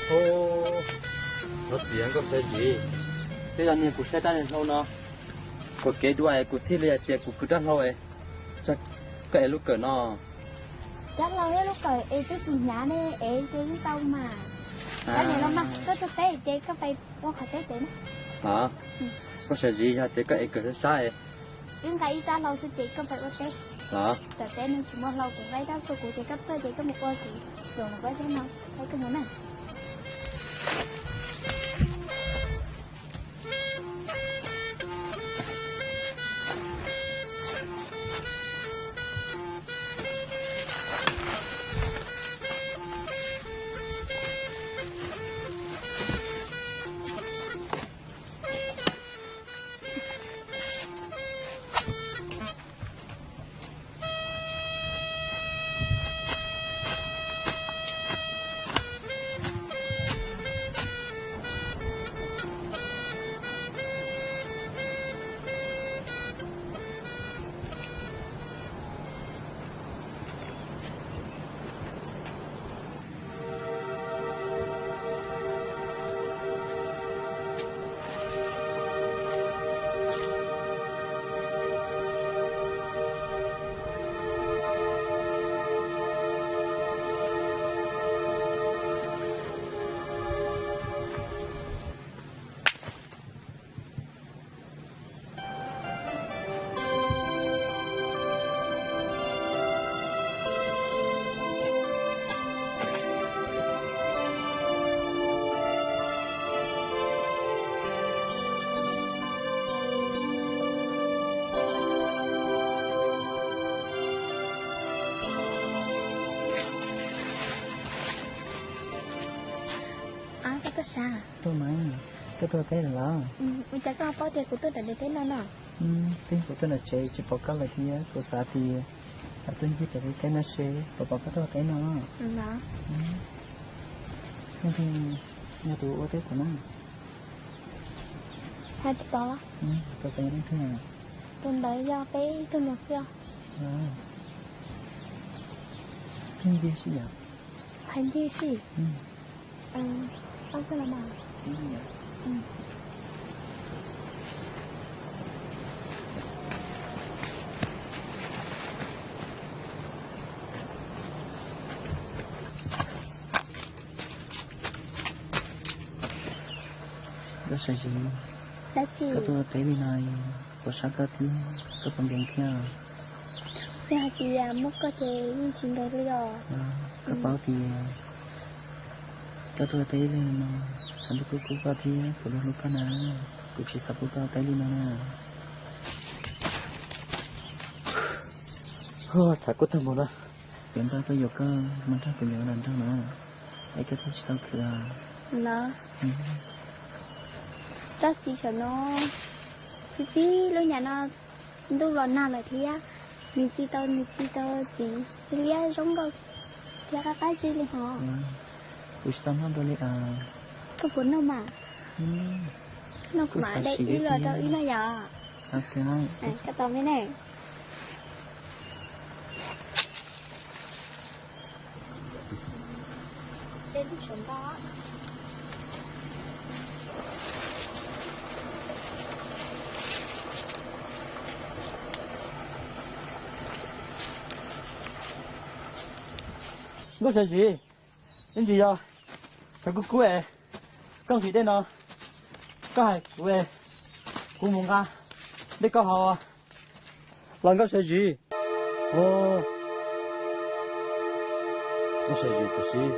Hu, thov txim Nkauj Sawv Zim, twb yog niag kuv saib dab neeg hlau no, kuv kev dua es kuv thiaj li hais tias kuv kwv dab hlau es koj ev lub kawm no. Dab hlau thiab lub kawm es twb tsis hnyav ne, ev ces yeej tau mas. Dab neeg los mas koj tuaj teb ces koj pais ua qhov teb ces na. Nkauj Sawv Zim, yog tias koj ev kawm sab sab es wb nqa ib rab hlau xwb ces koj pais ua teb. Tam teb nws tsis muaj hlau, kuv nqa ib rab hlau kuv ces koj tuaj ces koj mus ua kuv zaum no koj teb no, koj mus na. Koj tuaj sab? Tuaj mas, koj tuaj teb lawm los? Ua cas koj paub tias kuv tuaj nram teb no no? Twb kuv tuaj nram tsev tsis pom koj lawm thiab kuv xav tias tuaj ncig pem teb no seb puas pom koj tuaj teb no. Yog tus ua teb kuv na. Hais tus tod los? Tus tod leej twg? Tus ntawd yog peb ib tug nus xwb os. Pheej ncig sij yom? Pheej ncig sij. Nkauj Sawv Zim, koj tuaj teb li no, kuv sab koj thiab, koj puas nkees thiab? Yog hais tias muaj koj ces yeej tsis nkees li os. Koj paub tias koj tuaj teb li no, tshav ntuj kub kub koj thiab kuv hlub hlub koj na, kuv tsis xav pub koj teb li no na. Tshav kub tag npaum no. Kuv npaj tuaj yuav koj mus nrog kuv nyob nram nroog na, es koj thiaj tsis tau khwv. Los, tab sis saum no txi txiv lub nyam no ntuj los nag lawm thiab, nws txi tau nws txi tau txiv liab zoo nkauj thiab qab qab zib li hos. Kuv tsis tau noj dua li as. Koj puas noj mas? Noj kuv mam de ib los rau wb noj yom. Koj tos me ne. Nkauj Sawv Zim, ib ntsis yog tshav kub kub es koj nqhis dej no, koj hais kuv, kuv mus nqa dej koj haus los Nkauj Sawv Zim. Nkauj Sawv Zim, tam sim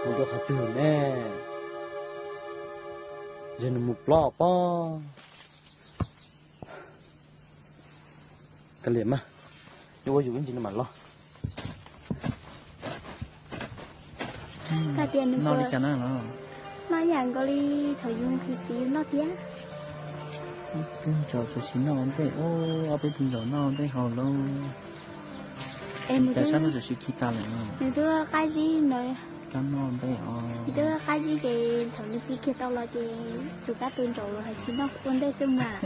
mus dua qhov twg ne? Yog nws mus ploj pob. Kav liam mas, yuav ua yus ib ntsis no mam los. Koj tias nws noj li cas na los? Noj ib yam nkaus li thaum yus nqhis txiv yus noj thiab. Tus ntsaum txawm sim noj ua ntej, ob peb tus ntsaum noj ua ntej haus lauj. Cas sab no txawm sim khi tas lawm no. Nws twb qab zib ntawd. Kab noj ua ntej os. Nws twb qab zib ces thaum nws txiv kiag tau los ces tus kab tus ntsaum los hais tsis noj ua ntej xwb mas.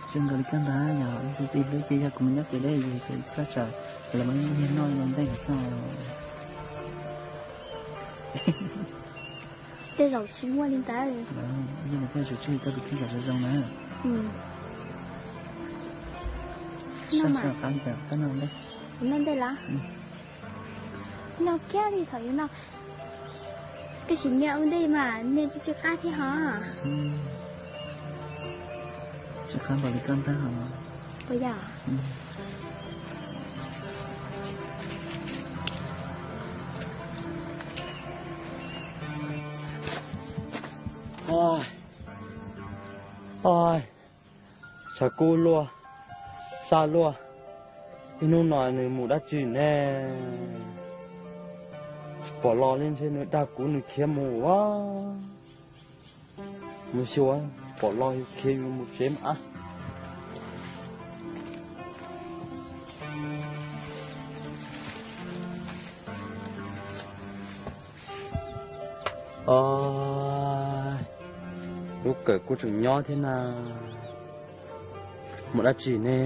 Zoo nkaus li koj ntag, yog txiv txiv hlub ces yog kuv mus nyob pem deb yus ces txhob tsam los mas niag noj ua ntej xwb os. Tej zaum tsis muaj li ntawd. Yeej mus pheej tsis tsis koj tus kheej kom zoo zoo na. Sab qab ntawd koj noj ntej. Noj ntej lawm. Noj kiag li thaum yuav noj. Koj sim nias ua ntej mas nias tsis tsis qab thiab ho. Tsis qab npaum li koj ntag ho. Puas yog? Tshav kub luaj, sab luaj, ib hnub no nws mus dab tsi ne? Tsis pom los li ntshe nws dag kuv nws khiav mus a. Mus xyuas, pom los yus khiav yus mus tsev mas. Lub kawm kuj tseem nyob thiab na. Mus dab tsi ne?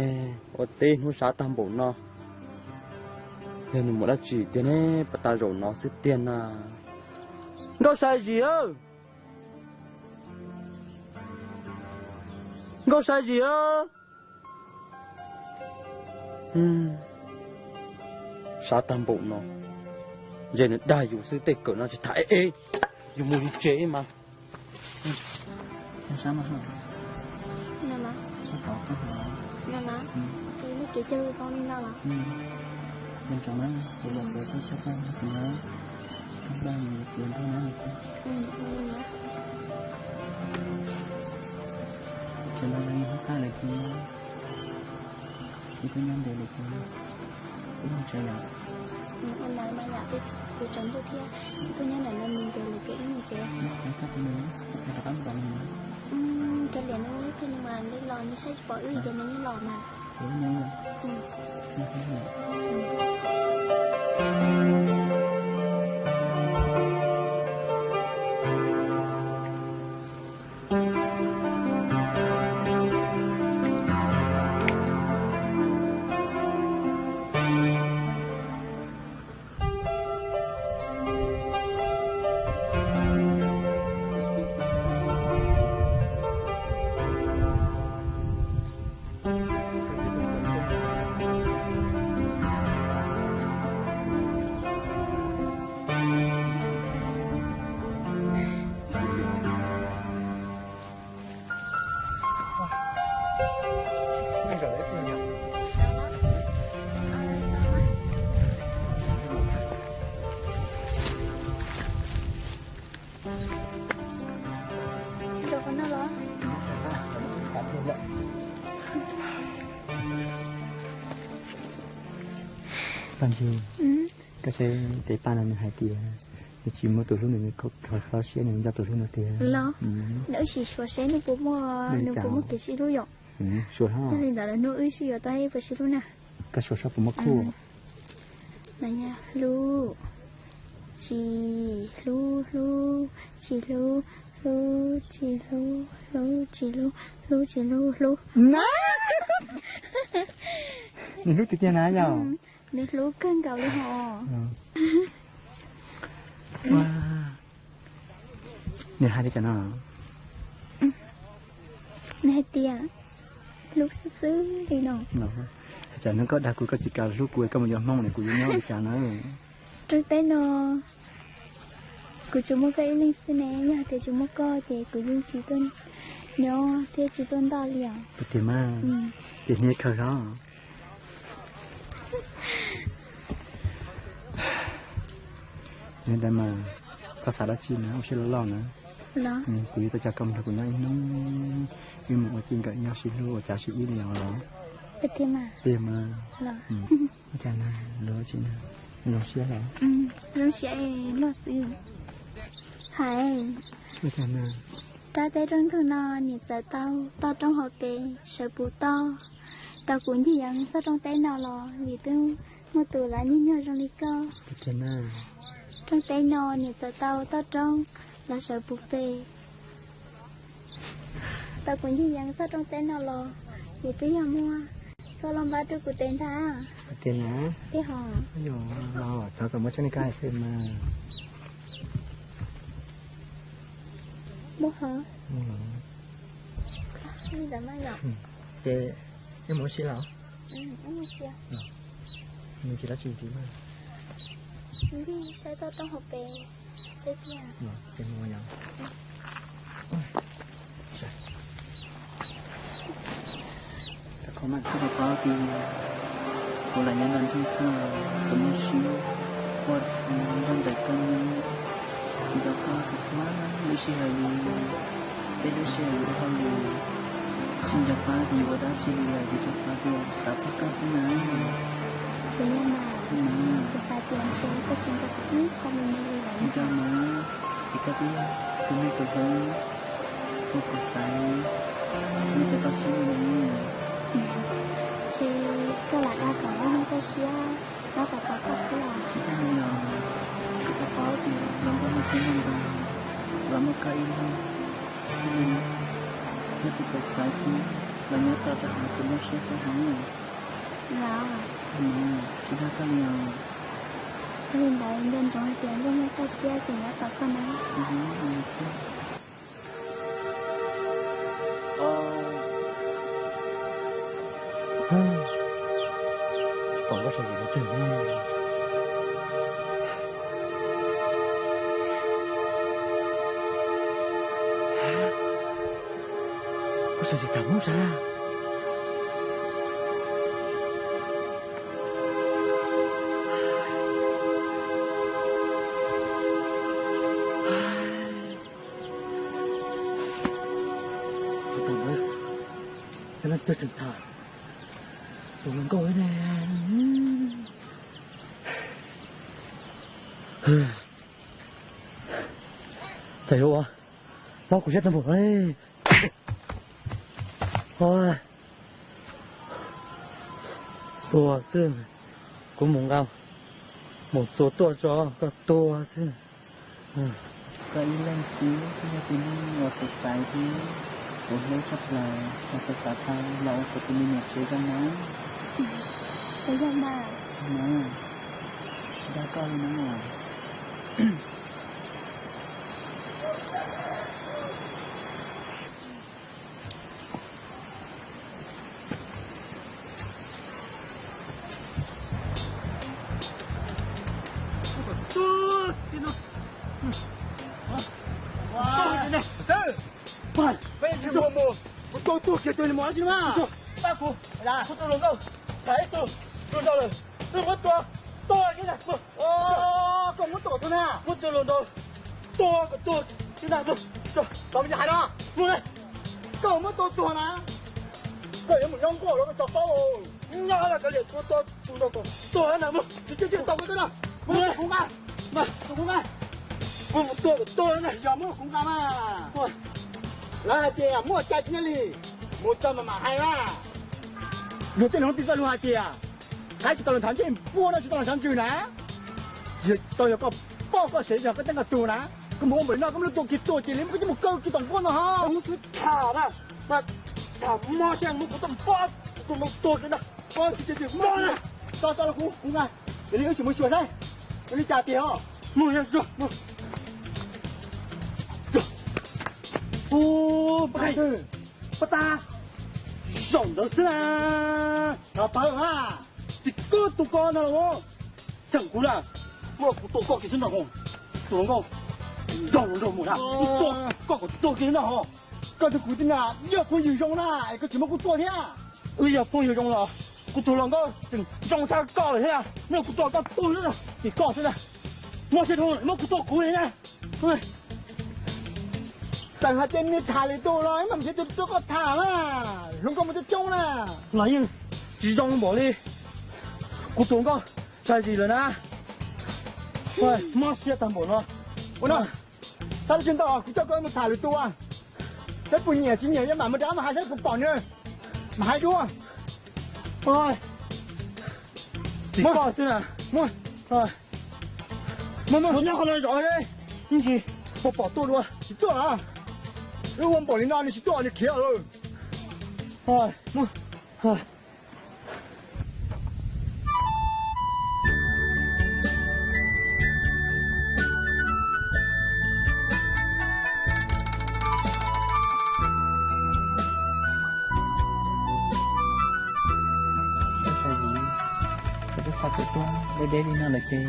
Ua teb hnub sab tag npaum no, yog nws mus dab tsi tiag ne? Pas tas zaum no xwb tiag na. Nkauj Sai Zis, Nkauj Sai Zis. Sab tag npaum no, ntshe nws dag yus xwb, tej kawm no tsis tham eb eb, yus mus yus tsev mas. Ib tug nyob ntev lawm ces ib leeg tsev yom. Ua ntawd mas yom, kuv tsaus ntuj thiab, ib tug nyob ntawm no ntev lawm ces ib leeg tsev. Cov liam no ib pliag nws mam li los, nws saib tsis pom wb ces nws yeej los mas. Paj Ntsig, koj saib tej paj no nws hais tias nws tsis muaj tus hlub nws, nws kho siab nws nco tus hlub no tiag. Los, nws wb sim suav seb nws puas muaj, nws puas muaj kev sib hlub yom. Suav hlo. Yog li ntawd lawm hnub wb sib yuav tau ib puas sib hlub na. Koj suav seb puas muaj khub. Hlub, tsis hlub, hlub, tsis hlub, hlub, tsis hlub, hlub, tsis hlub, hlub, tsis hlub, hlub. Nws hlub tiag tiag na yom. Nws hlub kawg nkaus li hos. Nws hais li cas no? Nws hais tias hlub xwb xwb li no. Hais tias hnub koj dag kuv koj tsis kam hlub kuv, koj mus yuav Hmoob ne, kuv yuav nyob ua li cas na? Rooj teb no kuv tsuas muaj koj ib leeg xwb ne, yog hais tias tsis muaj koj ces kuv yeej tsis tuaj nyob thiab tsis tuaj ntoj li os. Tiag mas, ces hnia kawg hlo. Yog li ntawd mas txhob xav dab tsi na, ua siab loj loj na. Kuv yuav tau coj koj mus nrog kuv nyob ib hnub, wb mus ua txij nkawm nyob sib hlub ua tsav sib ib li os los. Tiag mas. Ua cas na, luag tsis na, zoo siab los? Zoo siab luag xwb. Hais, ua cas na? Rab teb rooj ntug no niam txawm tau toj roob hauv pes sawv puv toj. Tau kuv ncig yees txog rooj teb no los vim twb muaj tus lav nyuag nyuag zoo li koj. Rooj teb no niam txawm tau toj roob los sawv puv pes. Tau kuv ncig yees txog rooj teb no los vim twb yog muaj koj los npaj rau kuv tes ntag. Tiag na? Tiag hos. Cov kom muaj tseeb li koj hais xwb mas. Muaj hov. Li ntawd mas yom. Ces nej mus ua si los? Mus ua si. Nws tsis dab tsi thiab mas. Ntshe saib toj roob hauv pes xwb tiag. Ces mus yom. Kuv paub tias kuv lam nyob nram nroog xwb los kuv muaj siab quaj rau ntawm koj, nco koj txhua txhua lub sij hawm li, peb lub sij hawm ua hauj lwm, tsis nco qab vim ua dab tsi li lawm, vim rau qhov tias xav txog koj xwb na. Kuv yog mas, kuv xav tias ntshe koj tsis nco kuv ib qho me me li lawm. Nco mas, ces koj twb yog tus me tus hlub uas kuv xav nyob rau toj siab li na. Ces koj lam dag kom lub neej toj siab nyob tos tos koj xwb los? Tsis yog li os, kuv twb paub tias los nkauj muaj txiag muaj nraug, los muaj koj ib leeg, nyob tus kawm xaiv thiab los nyob tos rau hauv tus lub siab xwb heev. Los, tsis dag koj li os. Yog li ntawd nco ntsoov hais tias nkauj muaj toj siab ces nyob tos koj na. Pom koj sawv tsees twg ne? Koj sawv tsees tham Hmoob sav. Tus hluas nkauj, tus hluas nkauj ne? Txawm yuav ua, mob kuv siab tag npaum li. Tuag xwb, kuv mus nqa, mus txua tuaj tso koj tuag xwb. Koj ib leeg xwb thiaj yog tus neeg uas kuv xaiv thiab kuv hlub tshaj plaws, uas kuv xav tau los ua kuv tus me nyuam tsev zoo na. Kuv yog mas. Mas, tsis dag koj li na. Xwb, peb mus, kuv tua tuag kiag tus li mus dab tsi na. Pab kuv, kuv tus hluas nkauj, tham ib tug hluas nraug lawm, wb muab tua tuag kiag na. Koj muab tua tuag na, muab tus hluas nraug tua kom tuag kiag na. Los yog hais no, koj muab tua tuag na, koj yuav mus nyob nkuaj los koj tsis paub. Nyob los kav liam tua tus nraug kom tuag na. Tsis tsis tau koj na, kuv nqa, kuv nqa, kuv mus tua kom tuag na. Yog muab kuv nqa mas, lawv hais tias muaj cai tsis nyob li, mus txog mas mam hais na. Luag tej laus tij txoj lus hais tias, qaib tsis tau los nthov ncej, npua no tsis tau los sab ntsws na. Tsis tau yog koj poj koj sev, yog koj tej nqaj tug na, koj mus ua npaum li no koj muab lub tua kiag tuag cia li, muab koj coj mus kaw kiag tom nkuaj no ho. Kuv xwb tham na, mas tham mob siab muab kuv txoj npua, kuv tus mus tua kiag na. Tso tso los kuv, kuv nqa, cia li wb sim mus xyuas saib ua li cas tiag os. Mus, mus. Ub, pab tas, zaum ntawd xwb na. Pab a, tim koj tus ko no los tseem kuv na. Muab kuv tua koj kiag xwb na, tus hluas nkauj, nrog hluas nraug mus na, kuv tua koj kom tuag kiag xwb na ho. Koj tus kuv tij na, yog phooj ywg zoo na es koj tsis muab kuv tua thiab. Wb yog phooj ywg zoo los kuv tus hluas nkauj tseem zoo tshaj koj lawm thiab, muab kuv tua koj tuag xwb na, tim koj xwb na. Mob siab dhau muab kuv tua kuv li na. Txawm hais tias nws tham lwm tus los mas nrhiav tus tuaj koj tham na, hluas nkauj mus coob coob na. Los yeej tsis zoo npaum li kuv tus hluas nkauj tag zis lawm na. Mob siab tag npaum no. Ua no, tab sis ntau kuv coj koj mus tham lwm tus, saib puas nyiam tsis nyiam, yog mam mus rau mas hais saib puas pom nws, mam hais dua. Tim koj xwb na. Mus nyob qhov no zov, ib ntsis puas pom tuaj dua. Tsis tuaj los? Wb ua npaum li no nws tsis tuaj nws khiav lawm. Kuv tuaj deb deb li no lawm ces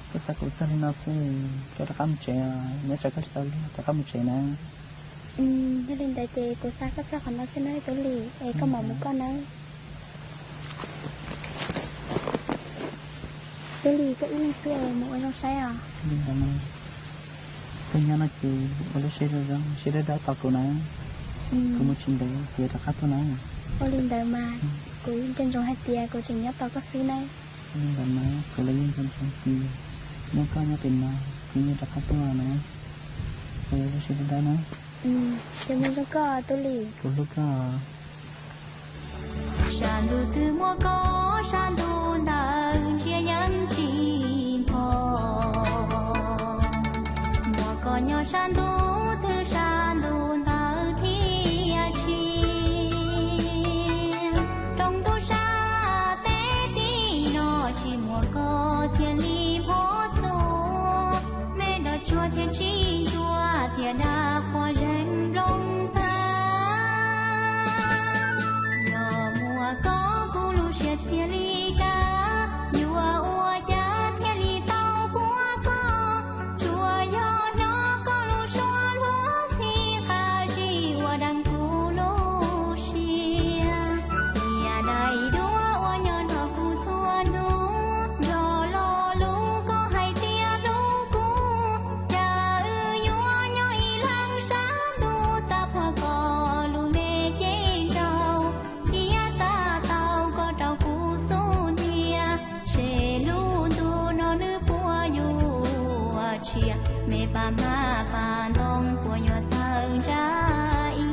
koj xav kom txog li no xwb, koj rov qab mus tsev, nyob tsam koj tsis tau luag rov qab mus tsev na. Yog li ntawd ces kuv xa koj txog qhov no xwb nawb Tub Lis, es koj mam mus koj nawb. Tub Lis, koj ib leeg xwb es mus ua zoo saib os. Li ntawd mas, koj nyob no ces ua lub siab zoo zoo, siab dawb dawb tos kuv na. Kuv mus tsis ntev kuv yuav rov qab tuaj na. Ua li ntawd mas, kuv yeej ntsoov hais tias kuv tseem nyob tos koj xwb na. Li ntawd mas kuv los yeej ntsoov ntsoov tias muaj koj nyob pem no, kuv yeej rov qab tuaj na. Kuv ua lub siab dawb dawb na. Ces mus zoo koj Tub Lis. Kuv hlub koj. Sab ntuj twg muaj koj, sab ntuj ntawd ntsia yeej tsis npho. Muaj koj nyob sab ntuj twg, sab ntuj ntawd thiaj tsim. Rau ntuj sab teb tim no tsis muaj koj thiaj li npho xuj. Me nroj tsuag thiaj tsis ntsuag, thiaj dab qhuas zeeg nplooj tag. Yog muaj koj kuv lub siab thiaj li kaj, yuav ua cas thiaj li tau puag koj. Tsuas yog hnov koj lub suab luag ntxhi, qab zib ua deev kuv lub siab. Niam dais duab uas nyob nrog kuv txhua hnub, nrog lo lus koj hais tias hlub kuv. Cas wb yuav nyob ib leeg sab ntuj, xa puag koj lub me cev nraug, thiab xa tau koj rau kuv xub ntiag. Seb lub ntuj no nws puas yuav tshiab, me paj hmab paj ntoo puas yuav tawg ntsaj ib.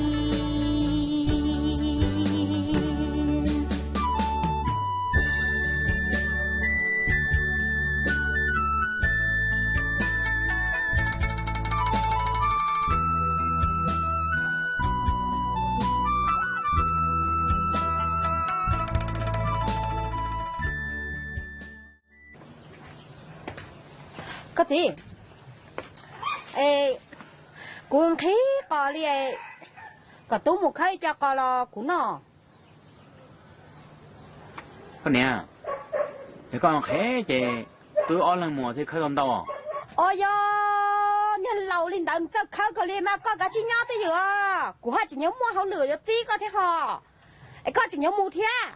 Koj txiv, kuv nqhis qos li, kom tub mus khawb ib co qos los kuv noj. Koj niam, yog koj nqhis ces twb ob leeg mus thiaj khawb tau ntau. Os, yog niag laus li ntawd nws txawj khawb kawg li mas koj kav tsij nyob twj ywm os, kuv ho tseem yuav muaj hauj lwm yuav txib koj thiab ho, es koj tseem yuav mus thiab.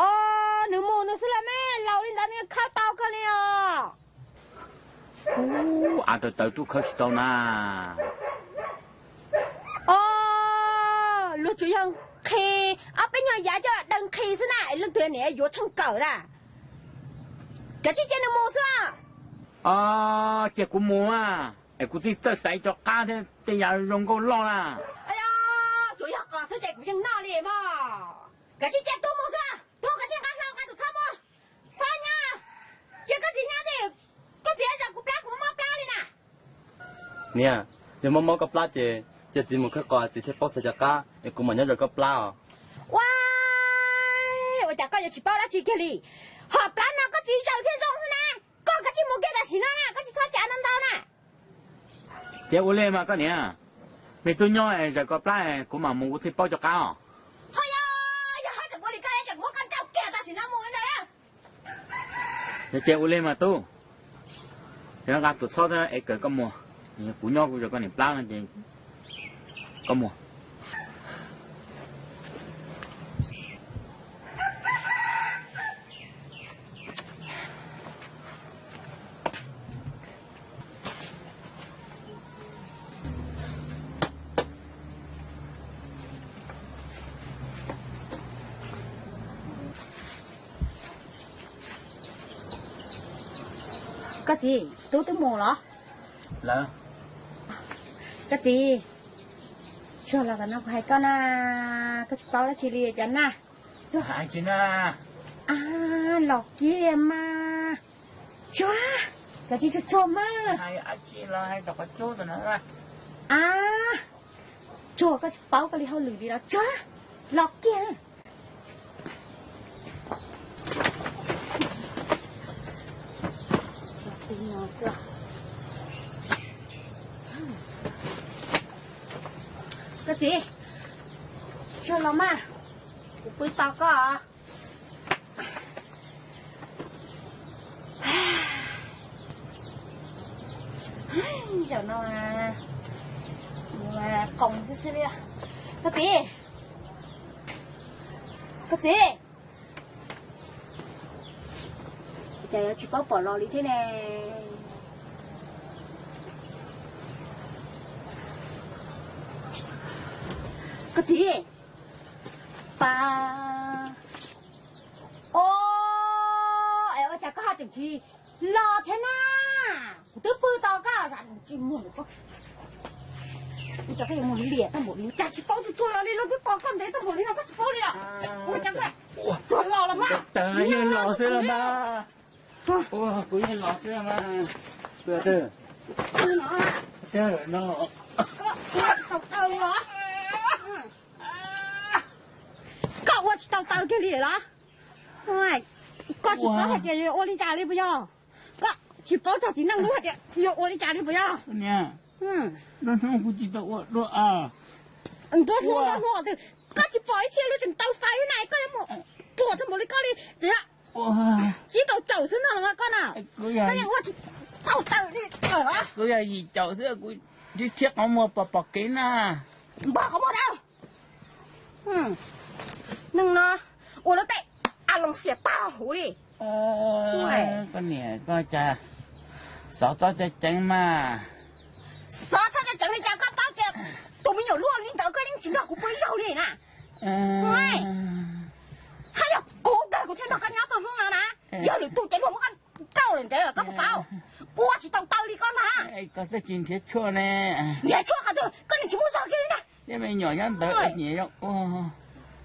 Os, nws mus nws xwb los mas, laus li ntawd nws khawb tau kawg li os. Ub, av tawv tawv tub khawb tsis tau na. Os, luag tsuas yog nqhis ob peb nyuag yav coj daws nqhis xwb na, leej twg niam yuav tsheej kawm na. Kav tsij cia nws mus xwb. Os, cia kuv mus a, es kuv txij txawj xaiv cov qab thiab tej yav zoo nkauj loj na. Tsuas yog qos xwb ces kuv yeej noj li mog. Kav tsij cia tub mus xwb, tub kav tsij nqa hlo nqa tus txhob mus. Txhob nyob, cia koj txiv nyob ntawm, koj txiv zaws kuv plab kuv mob plab li na. Niam, yog mob mob koj plab ces cia txiv mus khawb qos txiv thiaj paub xaiv cov qab es kuv mam nyob zaws koj plab os. Ua, ua cas koj yuav tsis paub dab tsi kiag li? Ho plab no koj txiv zaws thiaj zoo xwb na. Koj kav tsij mus kiag tam sim no na, koj tsis txhob cav ntau ntau na. Ces ua li mas koj niam, me tub nyob zaws koj plab kuv mam mus kuv thiaj paub cov qab os. Ho yog, yog ho tseem ua li koj ces kuv muab koj nrauj kiag tam sim no mus li ntawd na. Ces ua li mas tub, ces nqa tus txhob thiab es kawm koj mus, kuv nyob kuv zaws koj niam plab no ces koj mus. Koj txiv, tub twb mus los? Koj txiv, tsuag los tam no kuv hais koj na, koj tsis paub dab tsi li cas na. Hais tsis na. A, los kiag mas. Tsuag, kav tsij tsuag tsuag mas. Hais tsis los hais tom qhov cub tam no. A, tsuag koj tsis paub koj li hauj lwm li los tsuag, los kiag. Koj txiv, tsuag los mas, kuv pw tos koj. Zaum no qoos xwb xwb li. Koj txiv, koj txiv, cas yuav tsis paub pom los li thiab ne? Koj txiv, pa, o, es ua cas koj ho tseem tsis los thiab na? Kuv twb pw tau koj tsis muag koj, koj yuav muag liam tau npaum li cas tsis paub tsuag tsuag los li, luag twb tos koj ntev tau npaum li no koj tsis paub li os. Ua cas koj tsuag los los mas. Yeej los xwb los mas. Kuv yeej los xwb mas. Twb no, koj ua tsis tau taw li los? Koj ua tsis tau taw kiag li los? Koj tsis paub hais tias yuav ua li cas li puas yog? Koj tsis paub txog txiv neej lub hais tias yuav ua li cas li puas yog? Nruab hnub kuv tsis tau ua dua. Nruab hnub nruab hnub twg, koj tsis pom ib txhia luag tseem taw fais na, koj yuav mus ruam txog npaum li koj li. Tsib rau caum xwb no los koj na, koj yeej ua tsis tau taw li. Kuv yog yim caum xwb, kuv thiab qhov muag pom pom kev na. Npog qhov muag dawb. Neeg no ua lub tej a loo xiam tag huv li. Koj niam koj cas xov txob cov ceev mas. Xov txob cov ceev li cas koj paub tias tus me nyuam luaj li ntawd koj yeej tsis nrog kuv pw ib zaug li na. Haj yog kuv kawg kuv thiaj nrog koj nyob txog hnub no na. Yog lwm tus ces luag muab koj rau lawm ntev lawm koj puas paub? Ua tsis tau taw li koj na. Koj twb tsis nrhiav tshuaj ne. Nrhiav tshuaj qhov twg, koj niam tsis muaj zog kiag li ntag. Tej me nyuam nyob ntawd nyiam ua.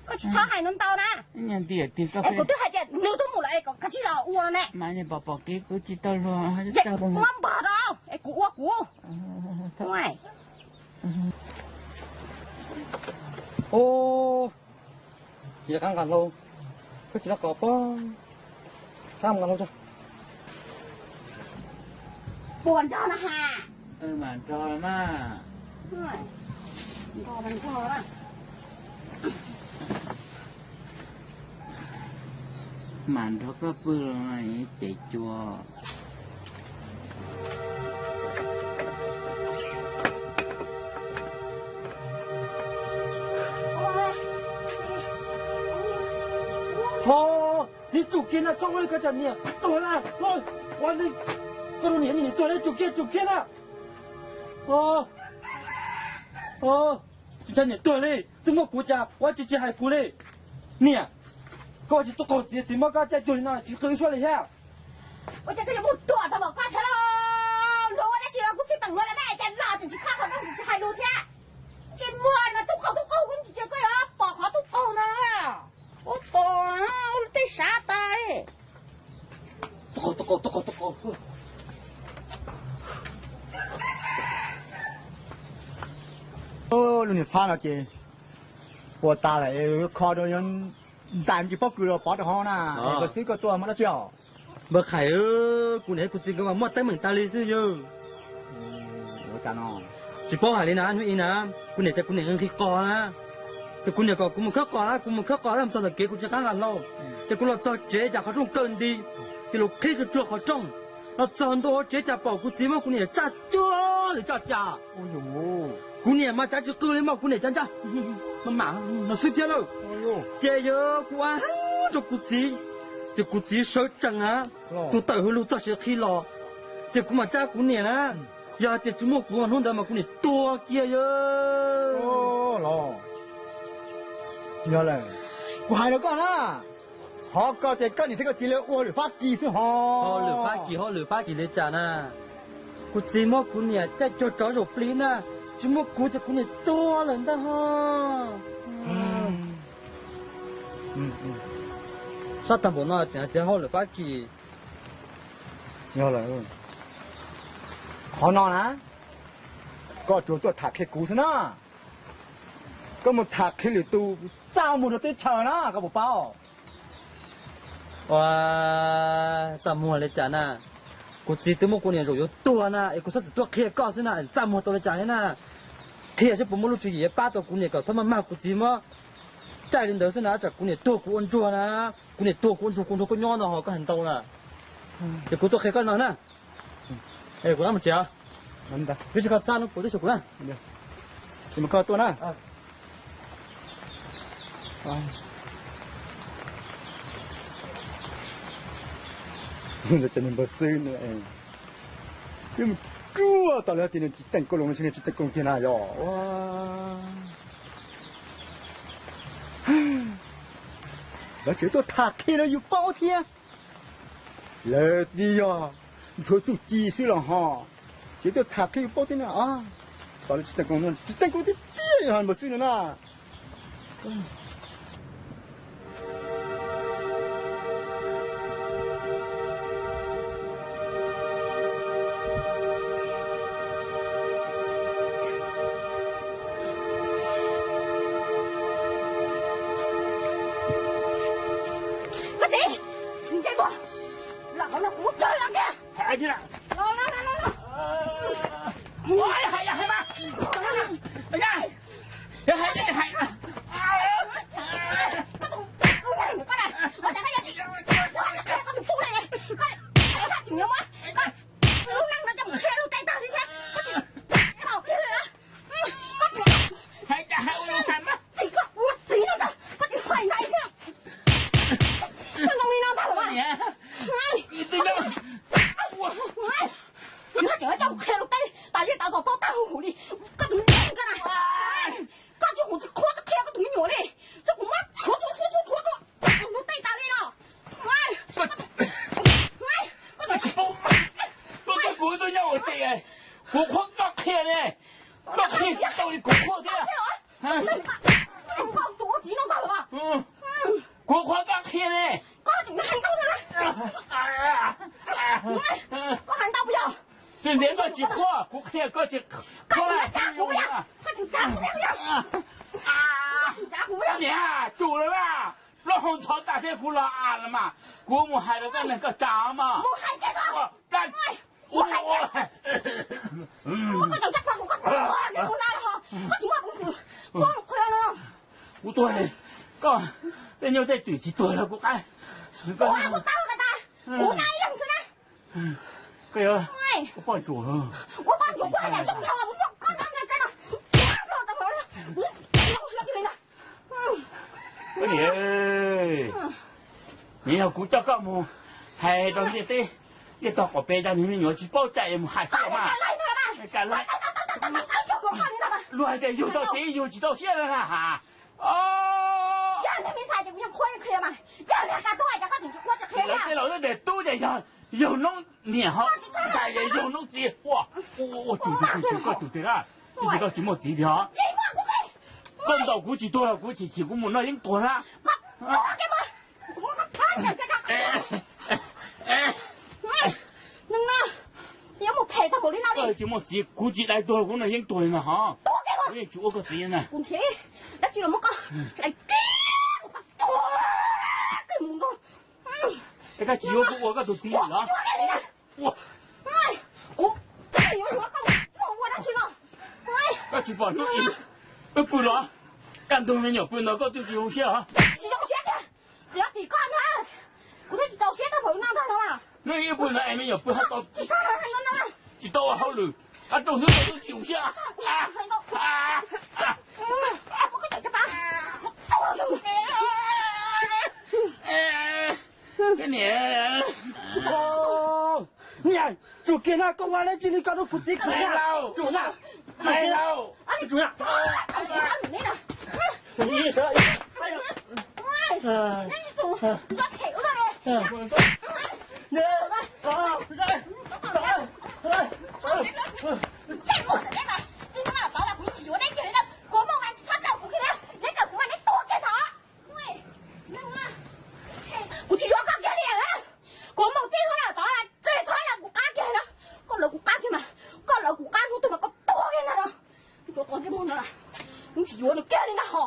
Koj tsis txhob hais no ntau na. Es kuv twb hais tias nws twb mus lawm es koj tsis los ua no ne. Mas pom pom kev kuv tsis tau luag. Muab npog rau es kuv ua kuv. Ub, tsis qab nqa hlau, koj tsis los qos pob, qab nqa hlau tso. Puas nrog no has? Mas nrog mas. Mas nrog koj pw los ces cua. Ho, txiv tsum kiag na, txhob ua li koj cov niam tuag na. Ua li koj niam, niam tuag li, tsum kiag, tsum kiag na. Tsis tsa niam tuag li, twb muaj kuv cas ua tsis tsis hais kuv li. Niam, koj tsis tub qaug txiv, txiv muab koj caij cuag li no tsis qw suab li thiab. Ua cas koj yuav mus ruam tau npaum koj thiab lauj? Luag ua dab tsi los kuj xij peem luag los ne, cas los tseem tsis khob qhov rooj tsis hais lus thiab. Tsis muaj mas tub qaug tub qaug, koj yuav pom qhov tub qaug no. Ua pom tej sav tas li. Lub niag txhab no ces ua tas lawm, kho rau ntais tsis paub kws los pov rau hauv na. Koj xwb koj tuaj muaj dab tsi os? Npawg Qhais, kuv niam kuv txiv nkawd mas muaj teeb meem tas li xwb yawg. Tsis paub hais li na, hnub ib na, kuv niam tias kuv niam nqhis qos na, ces kuv niam kom kuv mus khawb qos na, kuv mus khawb qos na, mus txog ntawm kev kuv tsis qab nqa hlau, ces kuv los txog tsev cas qhov rooj kaw nti, ces lus qhib tsuag tsuag qhov rooj, los txog ntua hauv tsev cas pom kuv txiv muab kuv niam tsaj cuag li tsaj cas. Kuv niam mas cav tsis qw li mas kuv niam cav ntsaj mam mam no xwb thiab lauj. Ces yawg kuv ua heev rau kuv txiv, ces kuv txiv sawv tsees na, tus tawm hwj lug txog siav qhi los, ces kuv mam tsaj kuv niam na, yog hais tias tsis muaj kuv hnub ntawd mas kuv niam tuag kiag yawg. Yog lawm, kuv hais rau koj na, qhov koj tias koj niam thiab koj txiv lawv ua lwm fab kis xwb ho. Lwm fab kis ho lwm fab kis li cas na? Kuv txiv muab kuv niam caij cuag tsov zaum plig na, tsis muaj kuv ces kuv niam tuag lawm ntag ho. Sab tag npaum no tseem hais tias hauj lwm fab kis. Yog lawm, qhov no na, koj tsuas tuaj tham qhia kuv xwb na. Koj mus tham qhia lwm tus, txaj muag rau teb chaws na, koj puas paub? Ua, txaj muag li cas na? Kuv txiv twb muab kuv niam zaum yuav tuag na, es kuv txhob txwm tuaj qhia koj xwb na, txaj muag tau li cas thiab na? Qhia seb puas muaj lub tswv yim yuav pab tau kuv niam kom txhob maj mag kuv txiv muab caij li ntawd xwb na, tsam kuv niam tuag kuv ua ntsuag na. Kuv niam tuag kuv ua ntsuag, kuv nrog koj nyob no ho koj hais ntau na. Ces kuv tuaj qhia koj no na. Kuv rov mus tsev os. Peb tsis kho txaj no puas teb xyov kuv na. Ces mus kho tuaj na. Cov niag npawg xwb no, peb mus ruaj tas li tias nws tsis teem koj los no, nws tsis teem koj kiag na yog ua. Lawv tseem tuaj tham qhia rau yus paub thiab. Lawv twb yog nthuav txuj ci xwb los ho, tseem tuaj tham qhia yus paub thiab na. Tos lawv tsis teem koj, tsis teem koj tiag tiag yog npawg xwb no na. Koj txiv, nce mus, los hauv no kuv muab kawg los tiag. Los, los, los, los, los. Koj tus, tus neeg koj na, ua cas koj yuav tsis, koj tus tub ne, koj haj tseem yuav muab koj lub neej no coj mus qhia luag tej tag li thiab, koj tsis tau kiag li. Koj tus, hais cas hais ua li cas mas txiv, koj ua txiv no koj tsis hais ntawd thiab. Koj zoo li no ntag los mas. Koj tseem coj mus qhia luag tej tas li tas zog paub tag huv huv li. Koj tus neeg koj na, koj tsis, kuv tsis qhuas tsis qhia koj tus me nyuam li. Tsuas kuv muab tshuav tshuav tshuav tshuav tshuav rau luag tej tas li no. Koj tsis paub, koj tsis paub kuv tuaj nyob ua tsev, kuv qhuas koj qhia ne, koj qhia tsis tau li kuv qhuas thiab. Kuv qhuas koj qhia ne. Koj hais ntau puas yog? Tsis ntiav koj tsis qhuas, kuv qhia koj tsis qhuas. Niam, tsum lawm na, plaub hau ntxhov tas thiab kuv los as los mas, kuv mus hais rau koj neeg koj tsav mas. Kuv tuag, koj tej nyuj tej twm tsis tuag los kuv qab. Koj yuav ua poj ntsuam, ua poj ntsuam kuv hais zoo dhau kuv muab koj nyob nyob txeeb no. Niam, nws yog kuv coj koj mus hais rau ntiaj teb, ntiaj tog qaum pem tas nws me nyuam tsis paub cai mus hais xwb mas. Luag hais tias yug tau txiv yug tsis tau siab na has. Lawv tej laus twb tias tub ces yog yug noob niam ho, ntxhais ces yug noob txiv ua, ua tsum tiag, koj tsum tiag na, tab sis koj tsis muaj txiv tiag os. Koj ntaus kuv tsis tuag los kuv chim chim kuv mus noj yeeb tuag na. Koj tsis muaj txiv kuv tsis dai tuag kuv noj yeeb tuag li no ho. Kuv yeej tsis ua koj txiv na. Es koj tsis yuav kuv ua koj tus txiv lawm los? Koj tsis pom hnub ib wb pw los, kaj ntug me nyuam pw ntawd koj twb tsis zoo siab os. Tsis zoo siab tiag, txiv, tim koj na, kuv twb tsis txaus siab tau npaum no ntag no. Hnub ib wb pw ntawd es me nyuam pw haj tau, tsis tau ua hauj lwm, qab rooj xwb koj twb tsis zoo siab. Niam, tsum kiag na, koj ua dab tsi li ko rau kuv txiv kuv na? Tsum na, tsum na. Kuv tsis yuav koj kiag li lawm. Kuv mus tib hnub no tod txog txog lawv kuv qab kiag na. Koj lawv kuv qab kiag mas, koj lawv kuv qab hnub twg mas koj tuag kiag ntag no. Tsuav qhov ntsej muag no, kuv tsis yuav nws kiag li na ho.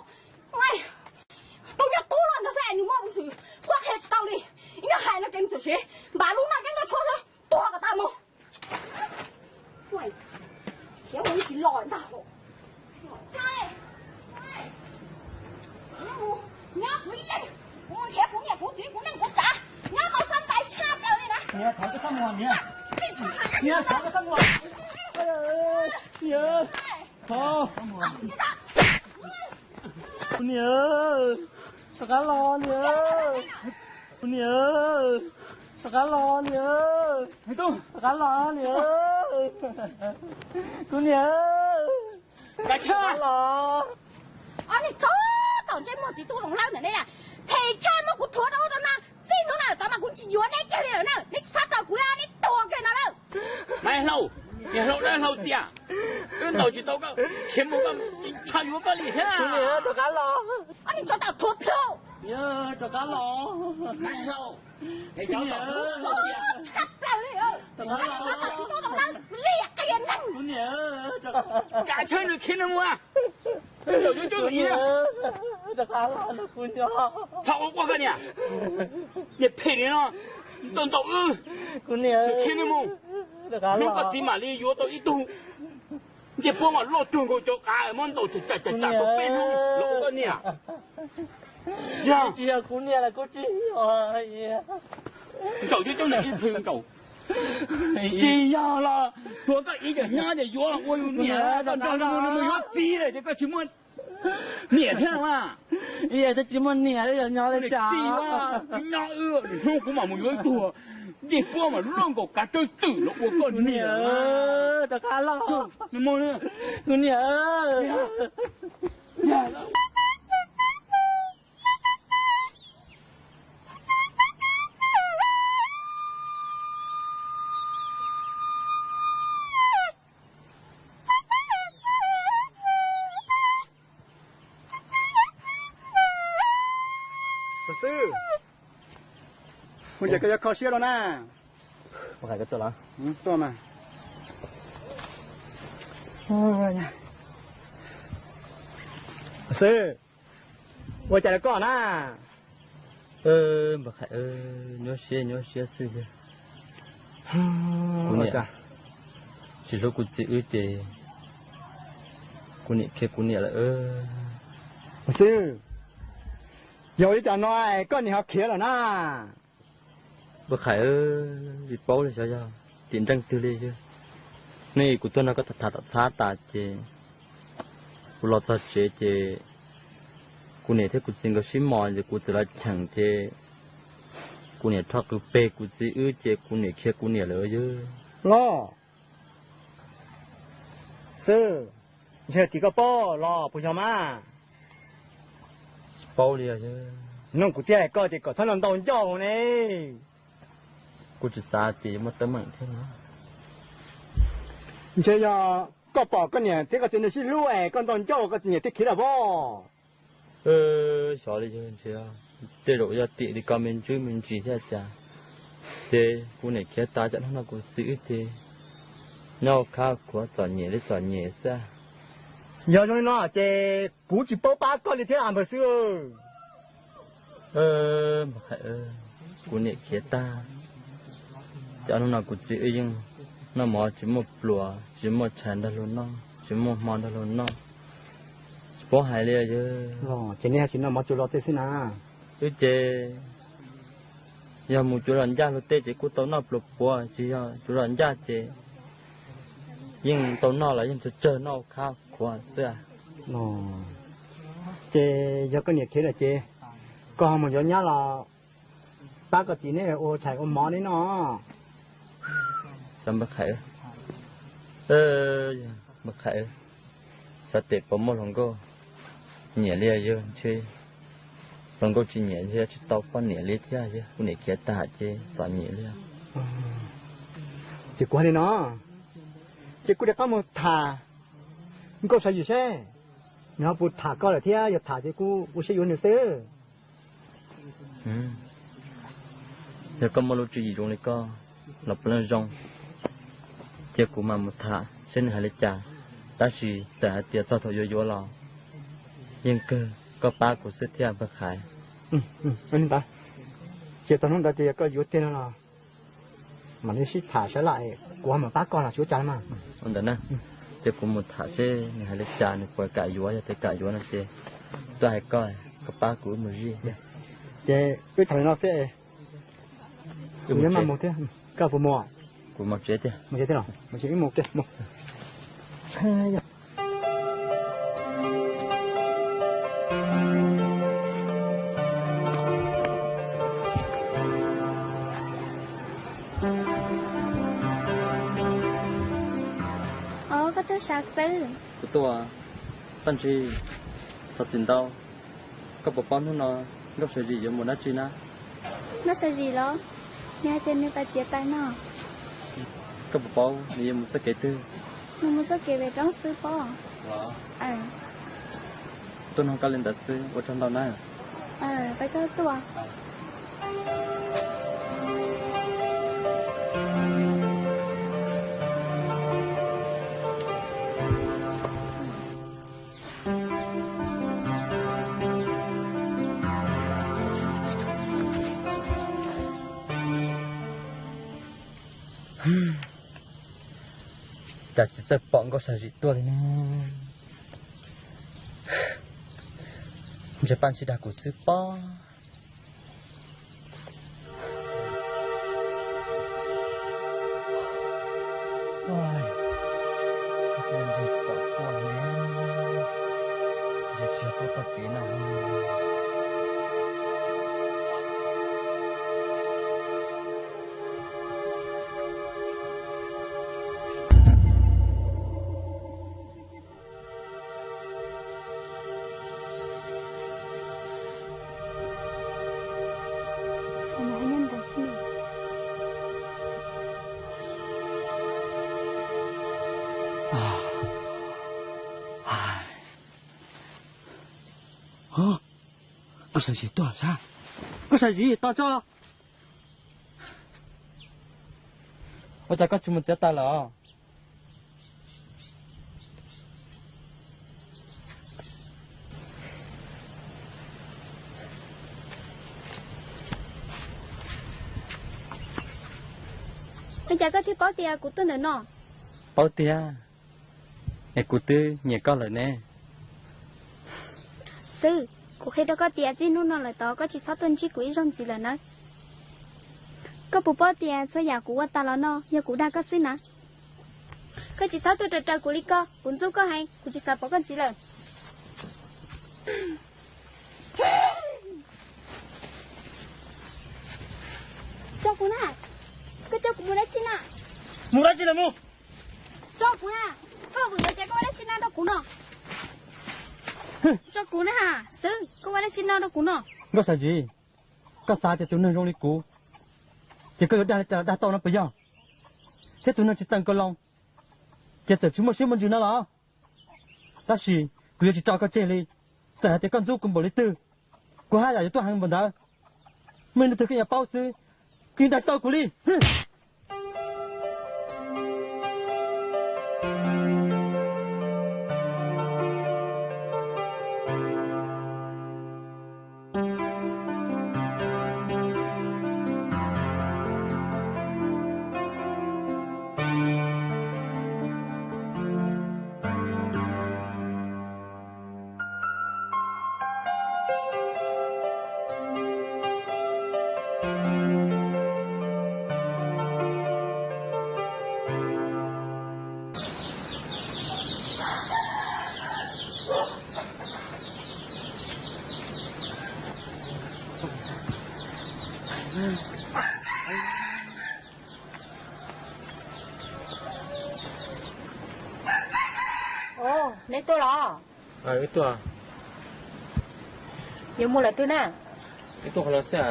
Tub nyuag tub luaj ntawd xwb nws muaj peev xwm qhuab qhia tsis tau li. Ib nyuag hais no ces txawm siv npav lub no coj nrog tshuab xwb, tuag kom tau mus. Khiav mus tsis los ntag. Nyob kuv ib leeg, kuv nrhiav kuv niam kuv txiv kuv neej kuv tsav, nyob tau sab ntais tshaj plaws li na. Niam, thov koj txhob mus, niam. Niam, thov koj txhob mus. Niam, kuv niam, rov qab los niam, kuv niam, rov qab los niam, rov qab los niam, kuv niam, rov qab los. Ob niag tsov tom ntsej muag txiv tub zoo lawm ntawm neb na, phem tshaj muab kuv rhuav rau ub rau no, txij hnub no tod mas kuv tsis yuav neb kiag li lawm na, neb tsis txhob rau kuv li, neb tuag kiag ntawd na. Maiv Hlau, niam hlau dawb hlau txias, wb ntaus tsis tau koj, khiav mus koj tsis tshua yuav koj li thiab. Kuv niam rov qab los. Ob niag tsov tom rhuav plhu. Rov qab los. Maiv Hlau, tshaj plaws li, txiv tub zoo lawm, liam qia neeg. Kav tsij nws khiav nws mus. Ntaus coob coob, rov qab los, kuv nco. Thaum ua koj niam, niam phem li no, ntaus ntaus wb, kuv niam, khiav nws mus. Hnub koj txiv mam li yuav tau ib tug ncej puab mas loj cuag nkaus cov qav muab ntaus tsam tsam tsam tau peb hnub los ua koj niam. Yog tsis yog kuv niam los kuv tsis yog. Ntaus coob coob niam ib plhws ntaus. Tsis yog los tsuav koj ib yam nyob ces yuav los ua yus niam, koj nrog nws mus yuav txiv lawm ces koj tsis muaj niam thiab mas. Ib yam thiab tsis muaj niam, yog nyob li cas tsis nyob wb, hnub kuv mam mus yuav ib tug ncej puab mas loj nkaus kav tsawb twm los ua koj niam. Rov qab los. Kuv niam. Xib, ua cas koj yuav kho siab rau na? Tuaj mas. Xib, ua cas rau koj na? Npawg Qhais, nyuaj siab nyuaj siab xwb. Kuv niam tsis hlub kuv txiv wb ces kuv niam khiav kuv niam lawm. Xib, yog ua li cas no koj niam ho khiav lawm na? Npawg Qhais, tsis paub li xyov yog tim nreej twg li xwb. Nej kuv tuaj no koj tham tom txhab tas ces kuv los txog tsev ces kuv niam thiab kuv txiv nkawd sib mos ces kuv txawm los cheem ces kuv niam rho qws peg kuv txiv wb ces kuv niam khiav kuv niam lawm yog. Los, Xib, ntshe tim koj paub los puas yog mas? Tsis paub li. Nug kuv thiab koj ces kom txhob nrog ntau ncauj ne. Kuv tsis xav tias yuav muaj teeb meem thiab no. Ntshe yog koj pom koj niam thiab koj txiv nws sib hlub es koj ntau ncauj koj niam thiaj khiav lawm pob. Xyov li, ntshe tej zaum yog tim li ko me ntsis me ntsis thiaj cas. Ces kuv niam khiav tas cov hnub no kuv txiv wb ces nyob khab khuav txom nyem li txom nyem xwb. Yog zoo li no ces kuv tsis paub pab koj li thiab npawg Xib. Npawg Qhais, kuv niam khiav tag, cov hnub no kuv txiv wb yeej noj mov tsis muaj pluas, tsis muaj tshais nrog luag noj, tsis muaj hmo nrog luag noj, tsis paub hais li yog. Ces nej tsis noj mov cuav los tej xwb na? Wb ces yog mus cuav los ncaj luag tej ces kuj tau noj pluas puav, tsis yog cuav los ncaj ces yeej tau noj los yeej tsawg tsawg noj khab khuav xwb. Ces yog koj niam khiav lawm ces koj ho mus yuav nyab los pab koj txiv neb ua tshais ua mov neb noj. Npawg Qhais, npawg Qhais, xyov tes puas muaj hluas nkauj nyiam li yog ntshe hluas nkauj tsis nyiam ntshe tsis tau poj niam li thiab, kuv niam khiav tag ces txom nyem li. Ces kuv hais li no, ces kuv rov qab mus tham nkauj sav yim seb nws ho puas tham koj lawm thiab, yog tham ces kuv ua siab yuav nws xwb. Yog koj muaj lub tswv yim zoo li koj los puav leej zoo, cia kuv mam mus tham seb nws hais li cas. Tab sis txawm hais tias txog thaum yuav yuav los yeej kawg koj pab kuv xwb thiab npawg Qhais. Cia txog hnub ntawd ces yog koj yuav tiag no los mam li sib tham saib lawm kuv ho mam pab koj los tsis ua cas li mas. Ua ntawd na, ces kuv mus tham seb nws hais li cas, nws puas kam yuav, yog tias kam yuav no ces tuaj hais koj, koj pab kuv wb mus zij thiab. Ces wb tham li no xwb, kuv yuav maj mus thiab, koj puas mus? Kuv mus tsev tiag. Mus tsev tiag los? Mus tsev, wb mus ua ke mus. Os, koj tuaj sav xwb. Kuv tuaj, Paj Ntsis, thov txim ntau. Koj puas paub hnub no Nkauj Sam Zis yuav mus dab tsi na? Nkauj Sam Zis los? Nws hais tias nws pais txiav taws no. Koj puas paub nws yuav mus txoj kev twg? Nws mus txoj kev pem roob xwb pob. Tuaj nug koj li ntawd xwb, ua tsaug ntau na. Peb koj tuaj. Cas tsis txawj pom Nkauj Sam Zis tuaj li ne? Ntshe Paj Ntsis dag kuv xwb pob. Koj Sam Zis tuaj sab. Koj Sam Zis, tos tso. Ua cas koj tsis mus txiav taws lawm? Ua cas koj thiaj paub tias kuv tuaj ntawm no? Paub tiag, es kuv twb nyiam koj lawm ne. Xwb, kuv qhia rau koj tias txij hnub no lawm tod koj tsis txhob tuaj ntsib kuv ib zaug ntxiv lawm na. Koj puas paub tias txhua yam kuv ua tas los no yog kuv dag koj xwb na? Koj tsis txhob tuaj raws raws kuv li ko, kuv ntxub koj heev, kuv tsis xav pom koj ntxiv lawm. Tso kuv na, koj coj kuv mus dab tsi na? Mus dab tsi los mus. Tso kuv na, koj vwm los ces koj ua dab tsi no rau kuv no? Tso kuv na, xwb, koj ua dab tsi no rau kuv no? Nkauj Sam Zis, koj xav tias tus neeg zoo li kuv ces koj yuav dag li cas los dag tau no puas yog? Thiab tus neeg tsis tawm kaus loo ces txawm tsis muaj siab muaj ntsws no los. Tab sis kuv yuav tsis tso koj tseg li. Txawm hais tias koj ntxub kuv npaum li twg, kuv haj yam yuav tuaj heev npaum ntawd. Muaj ib hnub twg koj yuav paub xwb, koj yeej dag tsis tau kuv li. Neb tuaj los? Wb tuaj. Yuav mus lawm twg na? Wb tuaj qhov no xwb.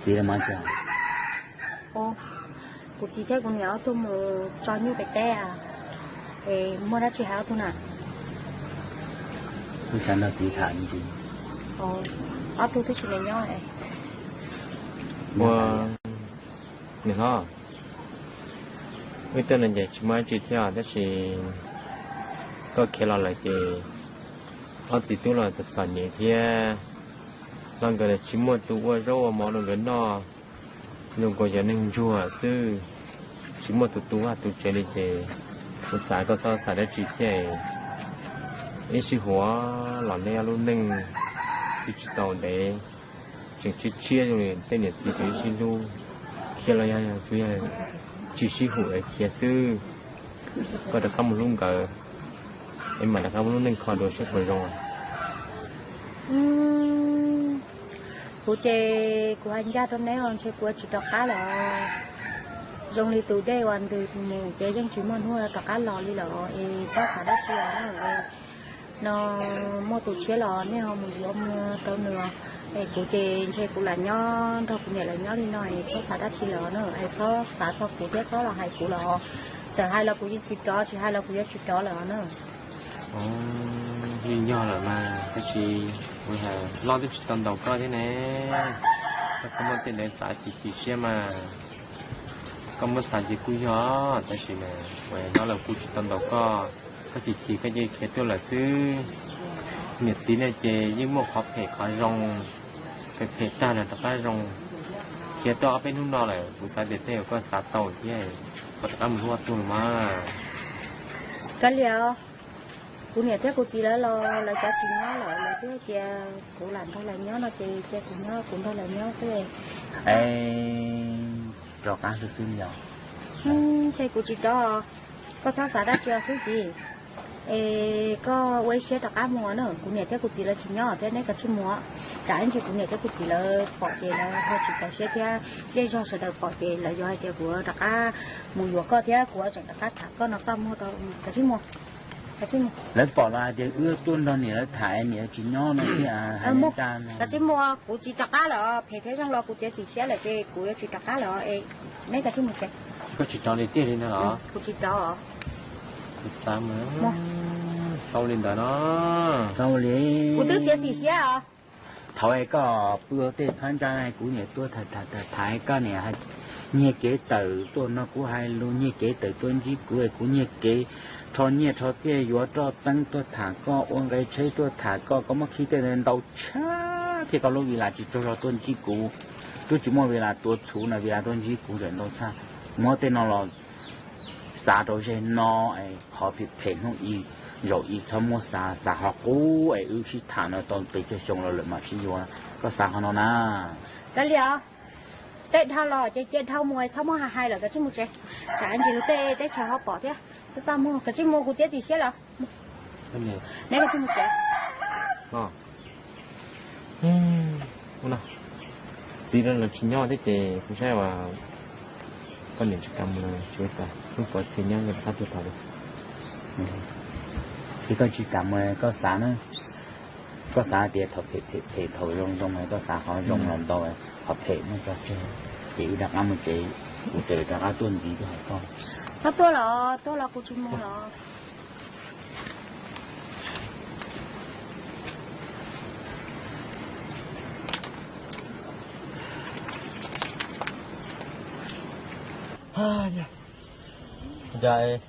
Txiv, kuv txiv thiab kuv niam ob tug mus tso nyuj pem teb, es muaj dab tsi hais ob tug na? Wb xav nrog txiv tham me ntsis. Ob tug twb tsis nyob. Ua, niam hlob, wb tuaj no ces tsis muaj dab tsi thiab tab sis koj khiav los lawm ces ob txiv tub los txom txom nyem thiab. Los nkawd tsis muaj tus ua zaub ua mov rau nkawd noj, zoo nkaus cov neeg ntsuag xwb, tsis muaj tus tu vaj tu tsev li ces kuv xav koj txhob xav dab tsi thiab. Ib sij huam los nej ob lub neej twb tsis tau ntev, tseem tshiab tshiab zoo li tej niam txiv tseem ib sij hlub, khiav los yog tsuas yog tsis sib hum es khiav xwb. Koj rov qab mus hlub nkawd, es mam rov qab muaj lub neej kho dua saib puas zoo. Kuv ces kuv hais ncaj rau neb os, ntshe kuv yuav tsis rov qab lawm. Zoo li tus dej uas ntws mus ces yeej tsis muaj hnub rov qab los li lawm es txhob xav dab tsi os. No muaj tus tshiab los nej ho mus yuav mus rau nws. Es kuv ces ntshe kuv lam nyob nrog kuv niam lawv nyob li no es txhob xav dab tsi lawm na, es txhob xav txog kuv thiab txhob los hais kuv lawm. Txawm hais los kuv yeej tsis rov, tsis hais los kuv yuav tsis rov lawm na. Yeej yog lawm mas, tab sis kuv hais loj twb tsis tau ntaus koj thiab ne. Koj txhob muaj tej ntawd xav chim chim siab mas. Koj muab xav ces kuj yog, tab sis mas kuv hais loj los kuv tsis tau ntaus koj, koj chim chim koj cia li khiav tuaj lawm xwb. Niam txiv ne ces yeej muaj qhov phem qhov zoo, phem phem tag los rov qab zoo. Khiav tuaj ob peb hnub no lawm kuv xav tias tej zaum koj xav tau thiab, koj rov qab mus hlub ob tug los mas. Kav liam, kuv niam thiab kuv txiv lawv los lawv cov tsis nyob lawm, lawv twb tias kuv lam nrog lawv nyob no ces cia kuv nyob kuv nrog lawv nyob xwb. Es rov qab xwb xwb yog. Ntshe kuv tsis rov, koj txhob xav dab tsi xwb txiv. Es koj ua ib siab rov qab mus na, kuv niam thiab kuv txiv lawv tsis nyob thiab, neb kav tsij mus. Tsam ib ntsis kuv niam thiab kuv txiv lawv pom ces lawv ho tsis txaus siab thiab, zej zog sawv daws pom ces lawv yuav hais tias kuv rov qab mus yuav koj thiab kuv tseem rov qab tham koj no koj mus rau, kav tsij mus. Kav tsij mus. Lawv pom los hais tias wb tuaj nrog niam lawv tham, niam tsis nyob no thiab. Kav tsij mus, kuv tsis rov qab lawm, phem thiab zoo los kuv txiav txim siab lawm ces kuv yuav tsis rov qab lawm. Neb kav tsij mus tsev. Koj tsis rov li tiag li no los? Kuv tsis rov. Kuv xav mas, xav li ntawd no. Xav li. Kuv twb txiav txim siab os. Thaum koj pw tej phab ntsa kuv niam tuaj tham, koj niam nyiag kev tawm tuaj no kuv hais lus, nyiag kev tawm tuaj ntsib kuv es kuv nyiag kev rho nyiaj rho txiaj yuav roj teeb tuaj tham koj, ua nqe tsheb tuaj tham koj, koj muab khib tej ntawd ntau tshaj thiab koj lub vila tsis tsaug zog tuaj ntsib kuv. Twb tsis muaj vila tuav txhuv no vila tuaj ntsib kuv tseem ntau tshaj. Muab tej no los xav rau zeg no, qhov phem phem hnub ib zaug ib txhob muab xav, xav qhov qub es wb sib tham no tau pes tsawg xyoo los lawm mam sib yuav. Koj xav qhov no na. Kav liam, tej dhau los ces cia dhau mus, txhob muab hais hais lawm, kav tsij mus tsev. Tsam ntsis lub teb teb chaws ho pom thiab. Txhob txaj muag, kav tsij mus, kuv txiav txim siab lawm. Neb kav tsij mus tsev. Txiv lawv tsis nyob thiab ces kuv saib as, koj niam tsis kam mus, tsis ua cas, hnub puav txiv nyob yog rov qab tuaj thaum. Txiv koj tsis kam mus koj xav na, koj xav tias thaum phem phem phem thaum zoo zoo koj xav qhov zoo los ntau, qhov phem muab tso tseg, ces wb rov qab mus tsev, kuv tseem rov qab tuaj ntxiv tuaj hais koj. Txhob tuaj los, tuaj los kuv tsis mus los. Cas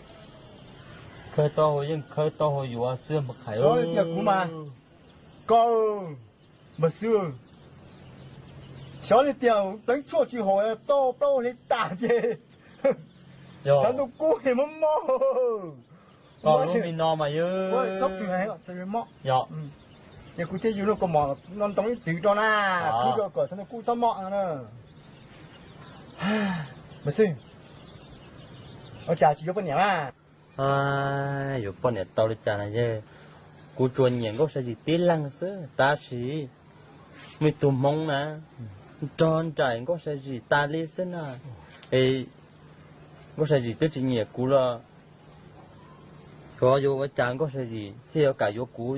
khawb taub hau yeej khawb taub hau yuav xwb mas qhais. Xyov li tias kuv mas, koj mas xwb, xyov li tias pleev tshuaj tsis haum, taub hau plaub hau hle tas ces thov ntuj kub es mob mob. Koj lub me no mas yog txhob pw heev, mob. Ces kuv thiaj yuav lub kaus mom no ntoo ib txwm rau na, khwb rau kom thov ntuj kub txhob mob no na. Mas xwb, ua cas tsis yuav poj niam mas? Yuav poj niam tau li cas na yog, kuv tsuas nyiam Nkauj Sa Zis tib leeg xwb tab sis muaj ib tug Hmoob na, nrog nraim Nkauj Sa Zis tas li xwb na. Es Nkauj Sa Zis twb tsis nyiam kuv los, xyov yuav ua cas Nkauj Sa Zis thiaj yuav kam yuav kuv,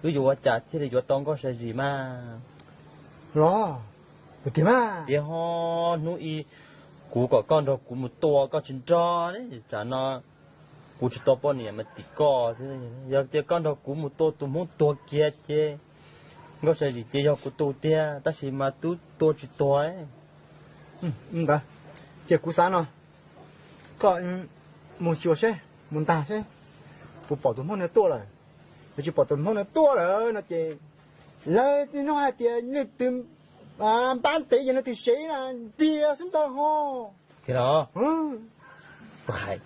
wb yuav ua cas thiaj li yuav tau Nkauj Sa Zis mas. Los, tiag mas. Tiag ho, hnub ib kuv kom koj nrog kuv mus tua koj tsis nrog, tsam no kuv tsis tau poj niam mas tim koj xwb. Yog tias koj nrog kuv mus tua tus Hmoob tuag kiag ces Nkauj Sa Zis ces yog kuv tus tiag, tab sis mas twb tua tsis tuag. Ntawd, ces kuv xav no, koj mus xyuas seb, mus ntag seb puas pom tus Hmoob no tuaj lawm. Yog tsis pom tus Hmoob no tuaj lawm no ces lawv nug hais tias leej twg npab ntev yog leej twg sev na, ntiag xwb ntag ho. Tiag los? Hais,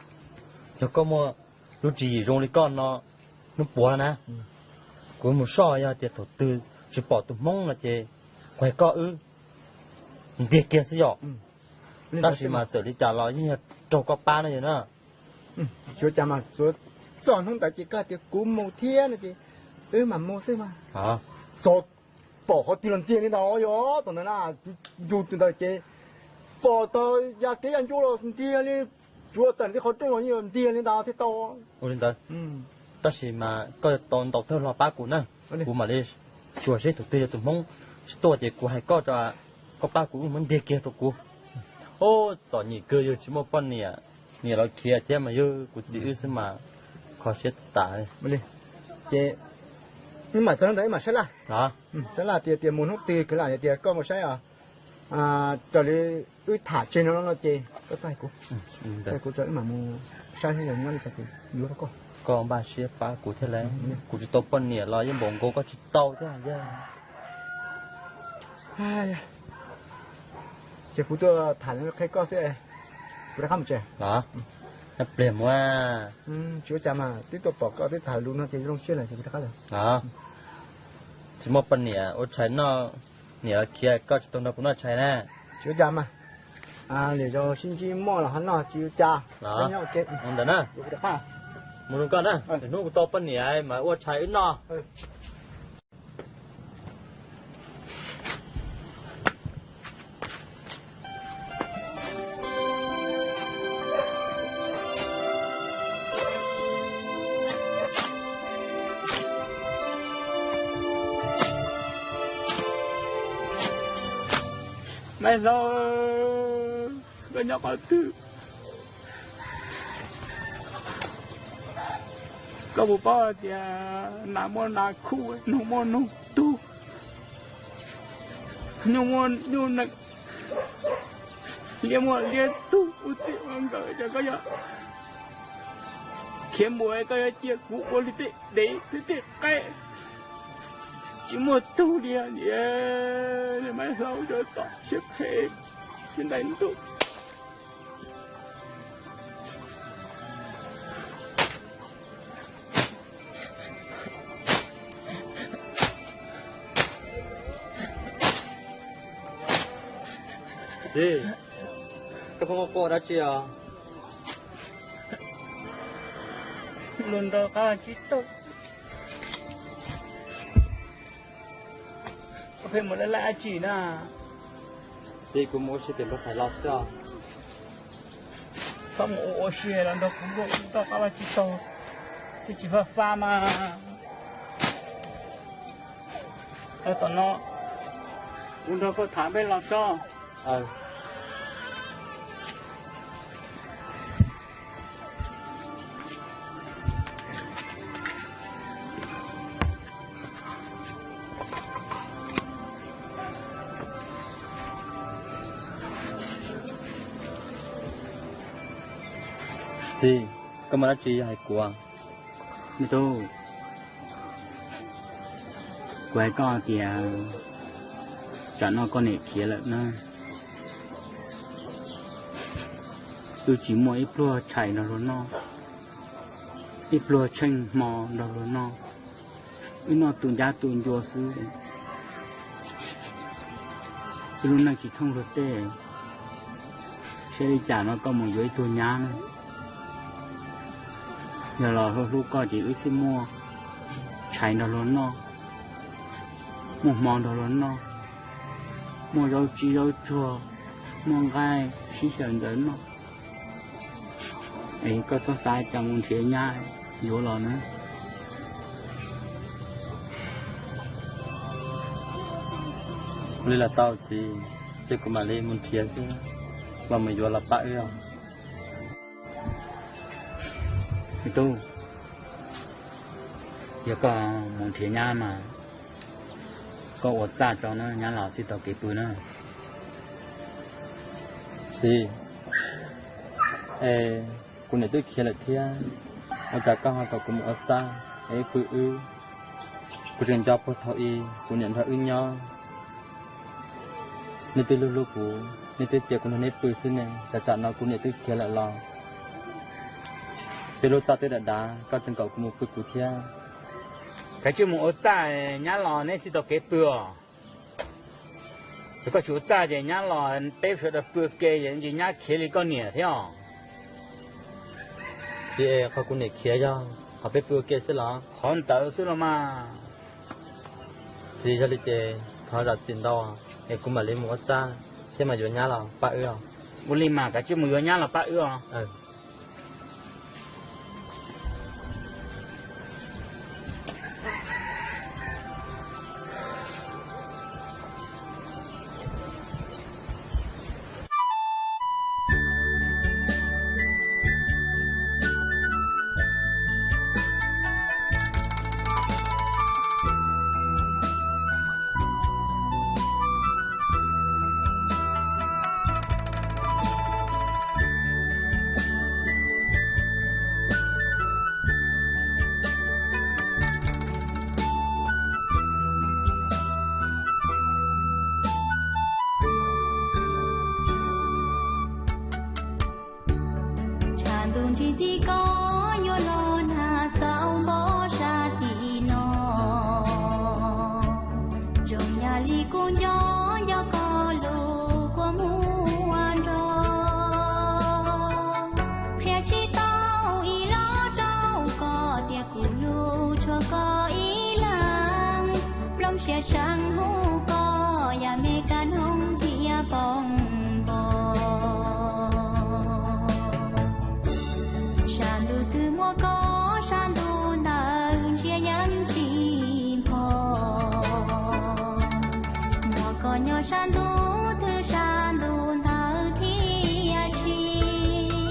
yog koj muaj lub tswv yim zoo li koj no, hnub puav na, Kuv mus soj, yog tias thaum twg tsis pom tus Hmoob no ces kuv hais koj wb ntiag kiag xwb yom. Tab sis mas txawm li cas los yeej yog raug koj pab no yog na. Tsis ua cas mas, txog hnub ntawd ces koj hais tias kuv mus thiab no ces wb mam mus xwb mas. Txog pom qhov twg los ntiag li ntawd yog tom ntawd na, yus tus ntawd ces pom tau ya kev ya ncua los ntiag li, tsuav tawm tej qhov rooj los yeej ntiag li ntawd thiaj tau. Ua li ntawd, tab sis mas koj yuav tau ntaus thawj hlo pab kuv na. Kuv mam li xyuas seb tus twg yog tus Hmoob tsis tuaj ces kuv hais koj, koj pab kuv wb muab ntiag kiag rau kuv. Ub, txom nyem kawg, yus tsis muaj poj niam, niam los khiav thiab mas yog kuv txiv wb xwb mas kho siab tas. Ces wb mam txog ntawd wb mam saib laj, saib laj tias tias mus hnub twg, kwv lam tias koj mus saib os, raws li wb tham tseg no no ces koj tuaj hais kuv, kuv wb mam mus saib nyob li cas ces yuav rau koj. Koj npaj siab pab kuv thiab lauj, kuv tsis tau poj niam los yeej npaum nkaus koj tsis tau thiab yog. Ces kuv tuaj tham qhia koj xwb, kuv rov qab mus tsev. Pliag mus. Tsis ua cas mas, twb tuaj pom koj twb tham lus no ces zoo siab lawm ces kuv rov qab lawm. Tsis muaj poj niam ua tshais noj, niam los khiav koj tsis tau nrog kuv noj tshais na. Tsis ua cas mas, lwm zaus sib ntsib muaj los ho noj tsis ua cas. Ntawd na, mus zoo koj na, hnub kuv tau poj niam mas ua tshais wb noj. Maiv Hlau, koj nyob qhov twg? Koj puas paub tias nas muaj nas khub, noog muaj noog tug, nyuj muaj nyuj nees, liab muaj liab tug, ua txij ua nkawm ces koj yog khiav mus koj yuav cia kuv ua li tej dev tej qaib tsis muaj tug li. Maiv Hlau, cov tom siab phem, siab ntais ntuj. Txiv, koj pheej quaj quaj dab tsi os? Luag nrog qab tsib taug, koj pheej mus laj laj dab tsi na? Txiv, kuv mus ua si tim Nplog Thaiv los xwb os. Koj mus ua ua si los nrog kuv luaj ib toj qab vaj tsib taug, twb tsis faj faj mas. Tom no kuv nrog koj tham npeb los sob. Txiv, koj muaj dab tsi hais kuv? Me tub, kuv hais koj tias tsam no koj niam khiav lawm na, twb tsis muaj ib pluag tshais nrog luag noj, ib pluag tsheej hmo nrog luag noj, wb noj tu ncab tu ncua xwb. Wb lub neej tsis thooj luag tej, saib li cas no koj mus yuav ib tug nyab na. Yog los luag hlub koj ces wb thiaj muaj tshais nrog luag noj, muaj hmo nrog luag noj, muaj zaub tsib zaub tsuag, muaj nqaij sib xyaw ntawv noj. Es koj txhob xav cas mus nrhiav nyab yuav los na. Ua li los tau txiv, ces kuv mam li mus nrhiav xwb, los mus yuav los pab wb os. Me tub, yog koj mus nrhiav nyab mas koj ua txaj tso na, nyab los thiaj tau kev pw na. Txiv, es kuv niam twb khiav lawm thiab, ua cas koj ho kom kuv mus ua txaj es wb pw wb? Kuv tseem nco puag thaum ub kuv niam nrog wb nyob, nej twb hlub hlub kuv, nej twb cia kuv nrog nej pw xwb ne, cas tsam no kuv niam twb khiav lawm los peb lub txaj twb dav dav, koj tseem kom kuv mus pw kuv thiab. Kav tsij mus ua txaj, nyab los neb thiaj tau kev pw os. Yog koj tsis ua txaj ces nyab los peb sawv daws pw ua ke ces nyab khiav li koj niam thiab os. Txiv, qhov kuv niam khiav yog qhov peb pw ua ke xwb los? Qhov ntawd xwb los mas. Txiv, yog li ces thov zam txim ntau es kuv mam li mus ua txaj thiab mam yuav nyab los pab wb os. Ua li mas, kav tsij mus yuav nyab los pab wb os. Tshav ntuj nrig tim koj yuav los nag xauv npog sab tim no. Zoo yam li kuv nco nco koj lub kua muag nrog. Qhia tsis tau ib los rau koj tias kuv hlub tshua koj ib leeg. Nplooj siab seev hu koj yam me kab noog dhia poob npo. Sab ntuj twg muaj koj sab ntuj ntawd ntsia yeej tsis npog. Muaj koj nyob sab ntuj twg sab ntuj ntawd thiaj tsim.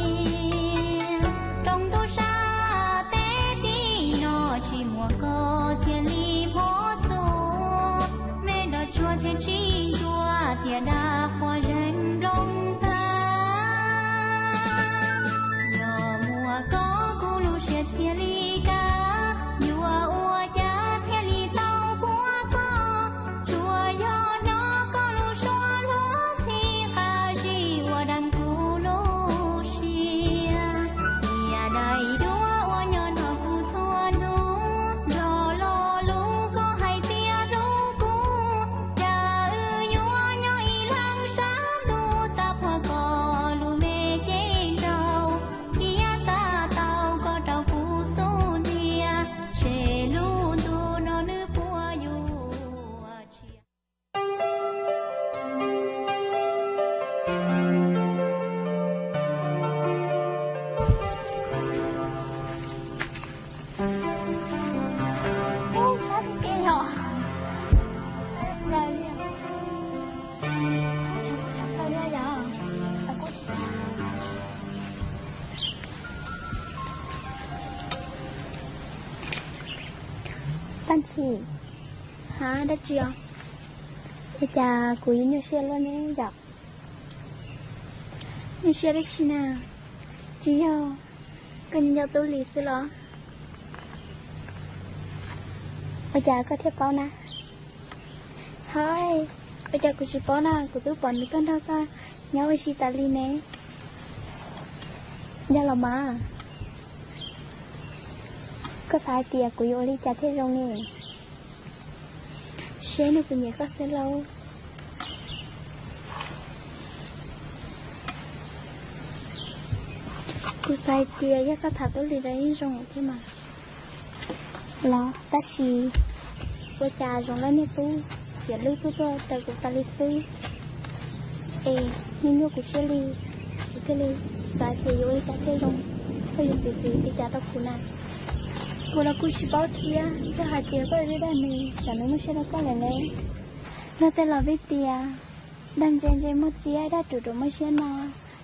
Rooj ntuj sab teb tim no tsis muaj koj thiaj li npog xua. Me nroj tsuag thiaj tsis ntsuab thiaj dab qhuas zeeg nplooj tag. Yog muaj koj kuv lub siab thiaj li kaj, yuav ua cas thiaj li tau puag koj. Tsuas yog hnov koj lub suab luag ntxhi qab zib ua deev kuv lub siab. Tias daim duab uas nyob nrog kuv txhua hnub, nrog lo lus koj hais tias hlub kuv. Cas wb yuav nyob ib leeg sab ntuj xa phaj koj lub me cev nraug, thiab xa tau koj rau kuv xub ntiag, seb lub ntuj no nws puas yuav tshiab. Paj Ntshis, ha dab tsi os? Ua cas kuv yuav nyuaj siab luaj ne yom? Nyuaj siab dab tsi na? Tsis yog koj nco nco Tub Lis xwb los? Ua cas koj thiaj paub na? Hais, ua cas kuv tsis paub na, kuv twb pom nws tuaj nrog koj nyob ua si tas li ne. Yog los mas, koj xav hais tias kuv yuav ua li cas thiaj zoo ne? Seb nws puas nyiam koj xwb lauj. Kuv xav hais tias yog koj tham Tub Lis los yeej zoo thiab mas. Los tab sis ua cas zoo li niag tub xiam lub tuaj tuaj raws kuv tas li xwb. Es nyuaj nyuaj kuv siab li, kuv thiaj li xav tias yuav ua li cas thiaj zoo, koj yuav txiv txiv li cas rau kuv na. Kuv los kuj tsis paub thiab, koj hais tias koj yuav dag nws, tsam nws muaj siab rau koj lawm ne. Luag tej laus thiaj tias, dag ntse ntse muaj txiab, dag ruam ruam muaj siab no,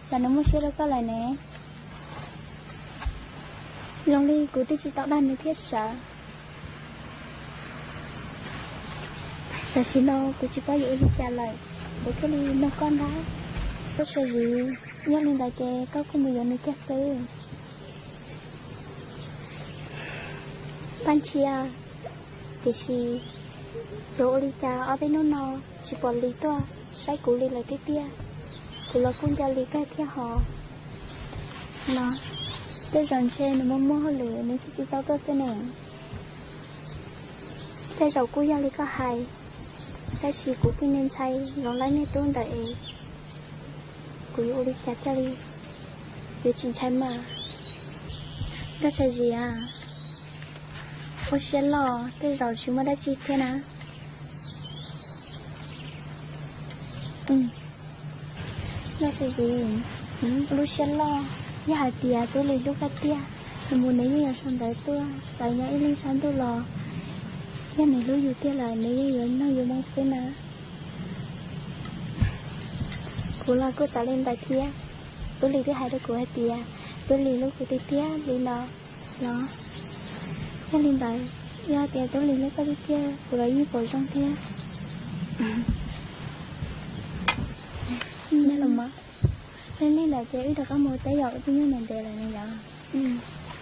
tsam nws muaj siab rau koj lawm ne. Zoo li kuv twb tsis tau dag nws thiab sawv. Tam sim no kuv tsis paub yuav ua li cas lawm, kuv thiaj li nug koj ntag. Koj sawv zis, yog li ntawd ces koj kuj mus yuav nws kiag xwb. Paj Ntshis, tiam sis yuav ua li cas ob peb hnub no tsis pom Lis tuaj saib kuv li lawm tiag tiag. Kuv los kuj nco Lis kawg thiab hos. No, tej zaum ntshe nws muaj muaj hauj lwm nws thiaj tsis tau tuaj xwb ne. Tej zaum kuj yog li koj hais, tab sis kuv kuj ntshai ntshai zoo li niag tub ntawd es kuv yuav ua li cas thiaj li yuav tsis ntshai mas. Nkauj Tshav Zis, ua siab loj, tej zaum tsis muaj dab tsi thiab na. Nkauj Tshav Zis, ua lub siab loj, yog hais tias Tub Lis hlub koj tiag, nws mus nws yeej yuav sau ntawv tuaj, txawm nyob ib leeg sab ntuj los yog nws hlub yus tiag lawm nws yeej yuav nug yus moo xwb na. Kuv los kuj xav li ntawd thiab. Tub Lis twb hais rau kuv hais tias Tub Lis hlub kuv tiag tiag li no los, yog li ntawd, yog tias Tub Lis hlub koj tiag tiag kuv los yeej pom zoo thiab. Nyob los mas, lig lig lawm ces wb rov qab mus teb yom, wb twb nyob ntev ntev lawm no yom.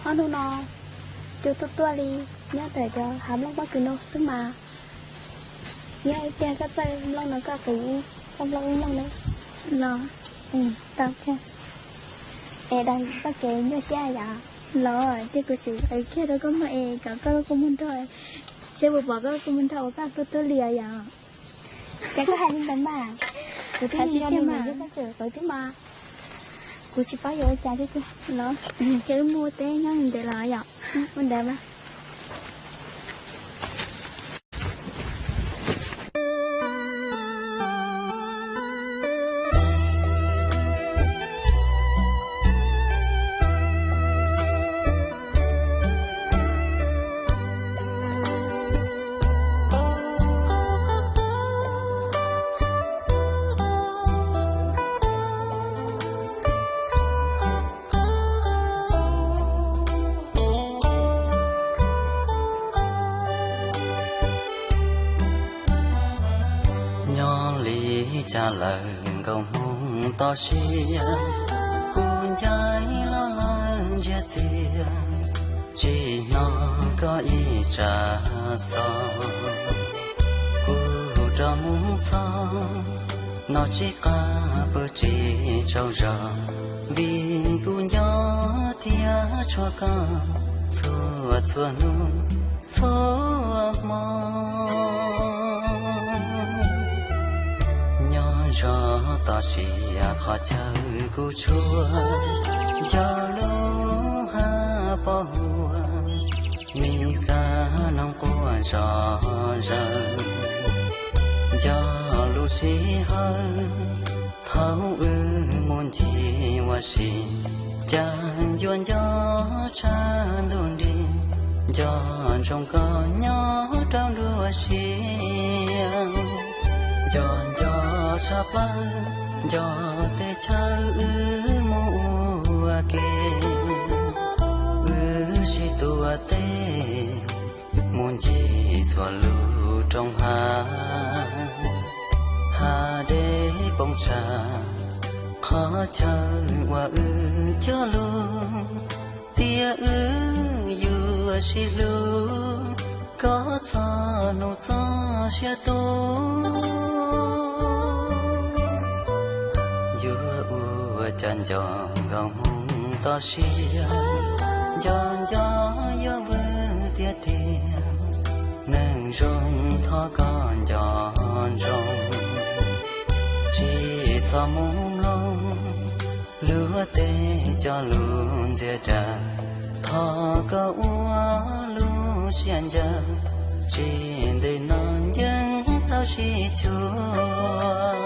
Ob hnub no cua tuaj tuaj li, nyob ntawm cov hav nplooj pob kws no xwb mas. Yog ib pliag koj txawj nplooj no koj qiv ib txoj nplooj ib nplooj na. Los, tau thiab. Es dag txoj kev nyuaj siab yom. Los ces kuv sim qiv kiag rau koj mloog es kom koj kuj muag nrog, seb puas pom koj kuj muag nrog uas koj hlub Tub Lis yom. Ces koj hais li ntawd mas, kuv twb tsis yog li mas, koj tseem qiv twb mas, kuv tsis paub yuav ua cas thiab tiag. Los, ces wb mus ua teb nyob ntev los yom. Ua ntawd mas. Nyob li cas lawm nkauj Hmoob toj siab, kuv ncaim los lawm ntsiag txiag, tsis hnov koj ib tsam xov. Kuv rov mus txog no tsis qab pw tsis tsaug zog, vim kuv nco thiab tshuav koj txhua txhua hnub txhua hmo. Nyob zov toj siab qhov chaw kuv tshuav, yog lub hav pos huam, mi kab noog quaj zom zaws. Nco lub sij hawm thaum wb mus ncig ua si, cas ncua nco tshaj ntuj nrig, nco ntsoov koj nyob rau nruab siab. Nco nco tshaj plaws, nco tej chaw wb mus ua ke, wb sib tuav teb mus ncig txhua lub roob hav, hav dej poob tshaj qhov chaw uas wb cog lus, tias wb yuav sib hlub kom txog hnub txoj sia tu. Yuav ua cas nco nkauj Hmoob toj siab, nco nco yuav vwm tiag tiag, neeg zoo thov koj nco ntsoov, tsis txhob mus mloog luag tej cov lus ntxias daws, thov koj ua lub siab ncaws, tsis ntev no yeej tau sib tshuam.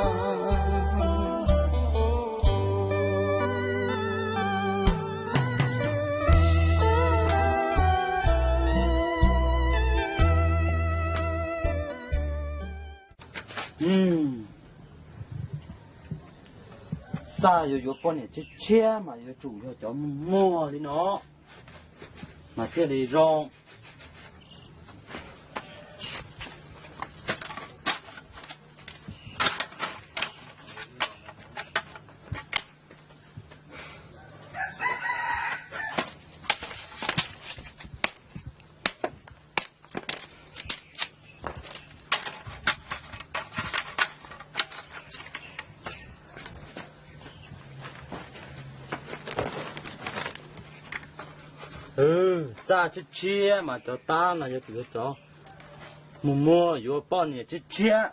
Txaj yuav yuav poj niam tshiab tshiab mas yuav tsum yog cov muag muag li no mas thiaj li zoo. Txaj tshiab tshiab mas cov tab no yuav tsum yuav cov Mus muag yuav poj niam tshiab tshiab.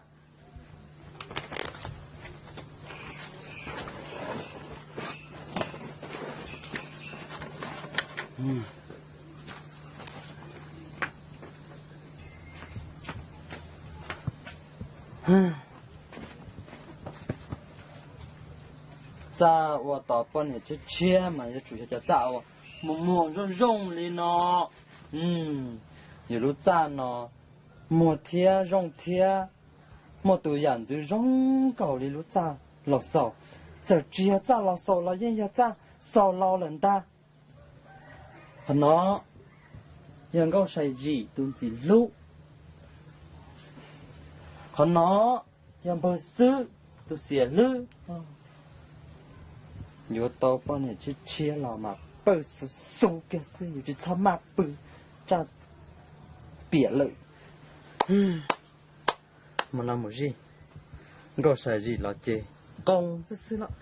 Txaj ua tau poj niam tshiab tshiab mas yuav tsum yog cov txaj uas muag muag zoo zoo li no. Yus lub txaj no muag thiab zoo thiab, muaj tus yam ntxwv zoo nkaus li lub txaj laus xaus. Txawm tsis yog txaj laus xaus los yeej yog txaj xaus laus lawm ntag. Qhov no yog Nkauj Sai Zim tus ntxim hlub. Qhov no yog Npawg Xwb tus xiam hlwb. Yuav tau poj niam tshiab tshiab los mas pawj xu xu kiag xwb, yus tsis txhob maj pw tsaj piam lawm. Mus los mus zij, Nkauj Sai Zim los ces qoo xwb xwb los.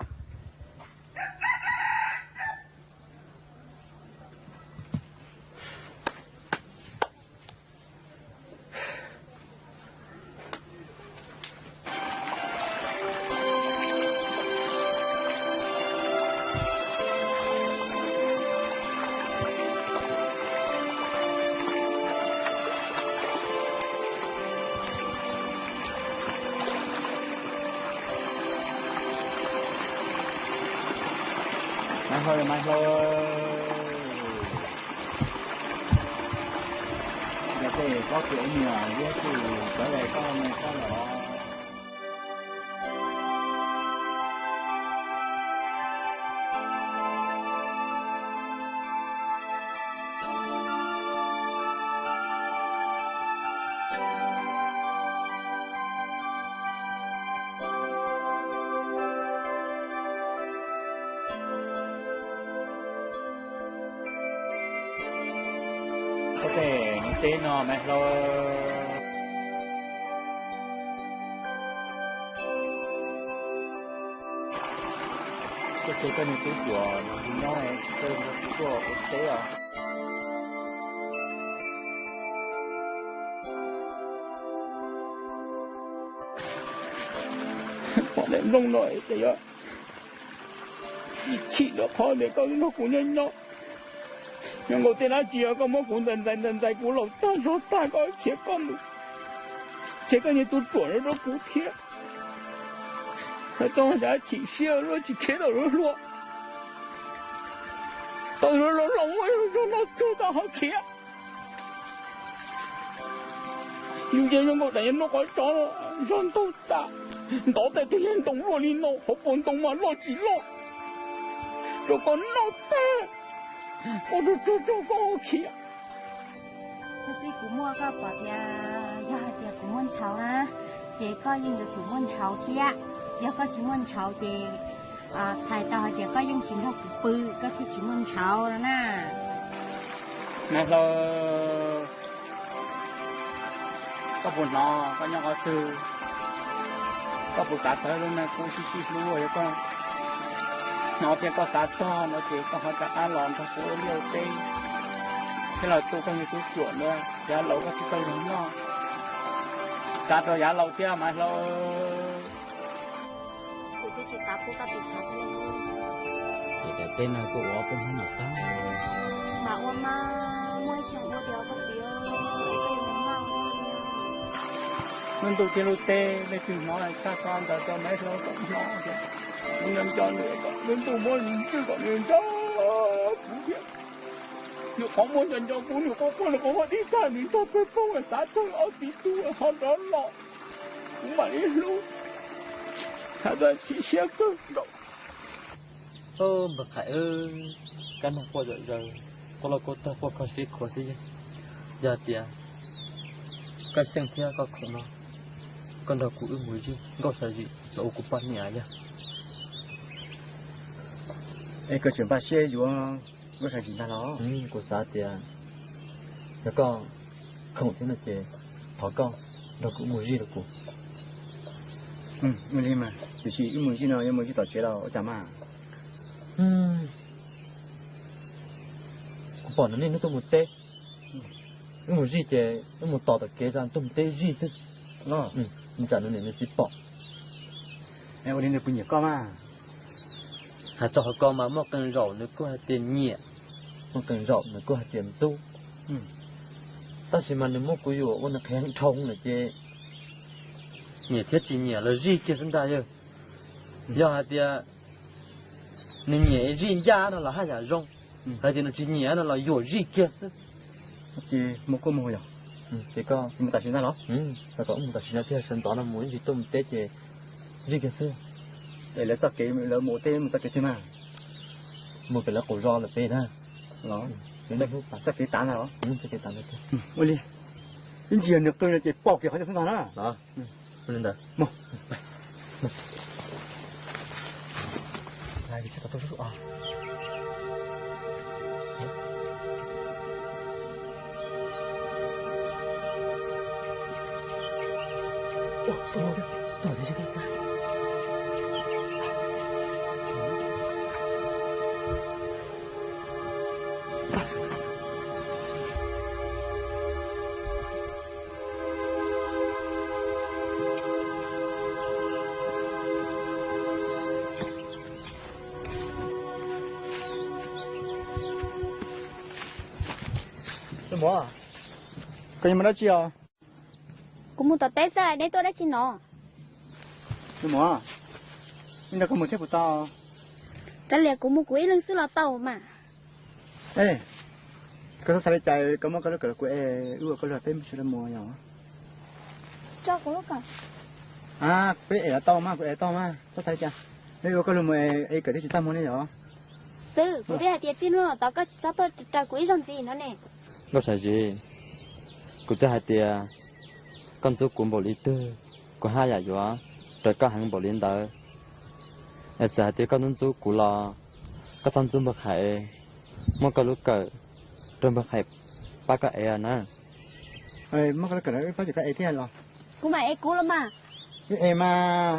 Maiv Hlau, Maiv Hlau, yog tej pob kws ib nyuag liab twj cov le koj me koj los. Koj tej hneev teb no Maiv Hlau. Koj tus koj niag tub ruam nyob, koj tuaj ua teb os. Pom daim nplooj no ces yuav chim rau qhov tias koj nrog kuv nyob nyob. Nyob nkaus tej dab tsi koj muab kuv ntxais ntxais ntxais ntxais kuv laus tag zog tag koj khiav koj mus, ces koj niag tub ruam no rau kuv thiab. Lawv tau cas chim siab luaj tsis khiav tau lub hlua. Tau lub laus laus ua zog no tug tau ho khiav. Yus ces zoo nkaus daim nplooj qhov tsov zog ntau tas, ntov tej tug yag ntoo luaj li no, hauv paus ntoo mas loj tsis loj, rau koj noj tag, koj rug rug rug koj khiav. Txij kuv muaj koj pom tias yog hais tias kuv muaj ntshauv na, ces koj yeej yuav tsum muaj ntshauv thiab. Yog koj tsis muaj ntshauv ces txhais tau hais tias koj yeej tsis nrog kuv pw, koj thiaj tsis muaj ntshauv no na. Nais Hlau, koj puas hnov koj nyob qhov twg? Koj puas xav txog lub neej kub sib sib hlub yog koj hnov thiab koj xav txog no ces koj ho rov qab los nrog kuv ua liaj ua teb, thiab los tu koj niag tub ruam ntawd, yav laus koj thiaj tau zog noj. Xav rau yav laus thiab Maiv Hlau. Kuv twb tsis xav pub koj tus tshav thiab. Ces daim teb no kuj ua peb hnub mus tag. Mas ua mas muaj ib xyoos ua tias koj txiv, koj yuav mus noj ua. Lub ntuj thiab lub teb, leej twg hnov tshaj txog ntawd rau Maiv Hlau kom hnov tias, kuv nco nco nws kom lub ntuj muab nws ntswj kom nws nco kuv thiab. Nws qhov muag nco nco kuv, nws quaj quaj nws quaj quaj tib tag, nws nrog peb phooj xav txog ob txiv tub ho rov los, kuv mam li hlub. Hais txog chim siab kawg nkaus. Npawg Qhais, kab noog quaj zom zaws, quaj loj quaj tuag quaj kho siab khuav xwb yog. Yog tias koj xyeej thiab koj khoom no, koj nrog kuv wb mus zij Nkauj Sam Zim los ua kuv poj niam yog. Es koj tseem npaj siab yuav Nkauj Sam Zim ntag los? Kuv xav tias yog koj khoom thiab no ces thov koj nrog kuv mus zij rau kuv. Ua li mas, tiam sis wb mus zij no yuav mus zij tom tsev los ua cas mas? Kuv pom nws niaj hnub tuaj mus teb. Wb mus zij ces wb mus tos tom kev rau tuaj mus teb zij xwb. Los, tsam nws niam nws txiv pom. Ua li nws puas nyiam koj mas? Hais txog qhov ko mas muaj qee zaum nws kuj hais tias nyiam, muaj qee zaum nws kuj hais tias ntxub. Tab sis mas nws muab kuv yuam ua nws qhev dhau lawm ces nyiam thiab tsis nyiam los zij kiag xwb ntag yawg. Yog hais tias nws nyiam zij ncaj no los haj yam zoo, hais tias nws tsis nyiam no los yuam zij kiag xwb. Ces mus kuj mus yog, ces koj mus tam sim no los? Mus tam sim no thiab, sawv ntxov no mus ib ntsis tuaj mus teb ces zij kiag xwb. Es lawv txoj kev lawv mus teb mus txoj kev twg mas? Mus pem lawv qaum zos lawm pem na. Los, txoj kev tav ntag los? Txoj kev tav ntag. Ua li, ib ntsis yog nws qw no ces pom kiag qhov ncauj xwb ntag na. Ua li ntawd. Muam, koj yuav mus dab tsi os? Kuv mus tom teb xwb, neb tuaj dab tsi no? Muam, neb nrog koj mus thiab puas tau? Kav liam, kuv mus kuv ib leeg xwb los tau mas. Koj txhob xav li cas, koj muab koj lub kawm rau kuv es wb ua koj lub peb mus sawv daws mus yom. Peb es los tau mas, kuv es tau mas, txhob xav li cas. Wb ua koj lub mus es kawm thiaj tsis txaj muag ne yom. Xwb, kuv thiaj hais tias txij hnub no tod koj tsis txhob tuaj raws kuv ib zaug ntxiv no ne. Nkauj Sam Zis, kuv twb hais tias koj ntxub kuv npaum li twg, kuv haj yam yuav raws koj heev npaum li ntawd. Es txawm hais tias koj ntxub ntxub kuv los koj txhob ntxub Npawg Qhais, muab koj lub kawm rau Npawg Qhais pab koj ev na. Muab koj lub kawm rau wb pab koj ev thiab los? Kuv mam ev kuv los mas. Wb ev mas,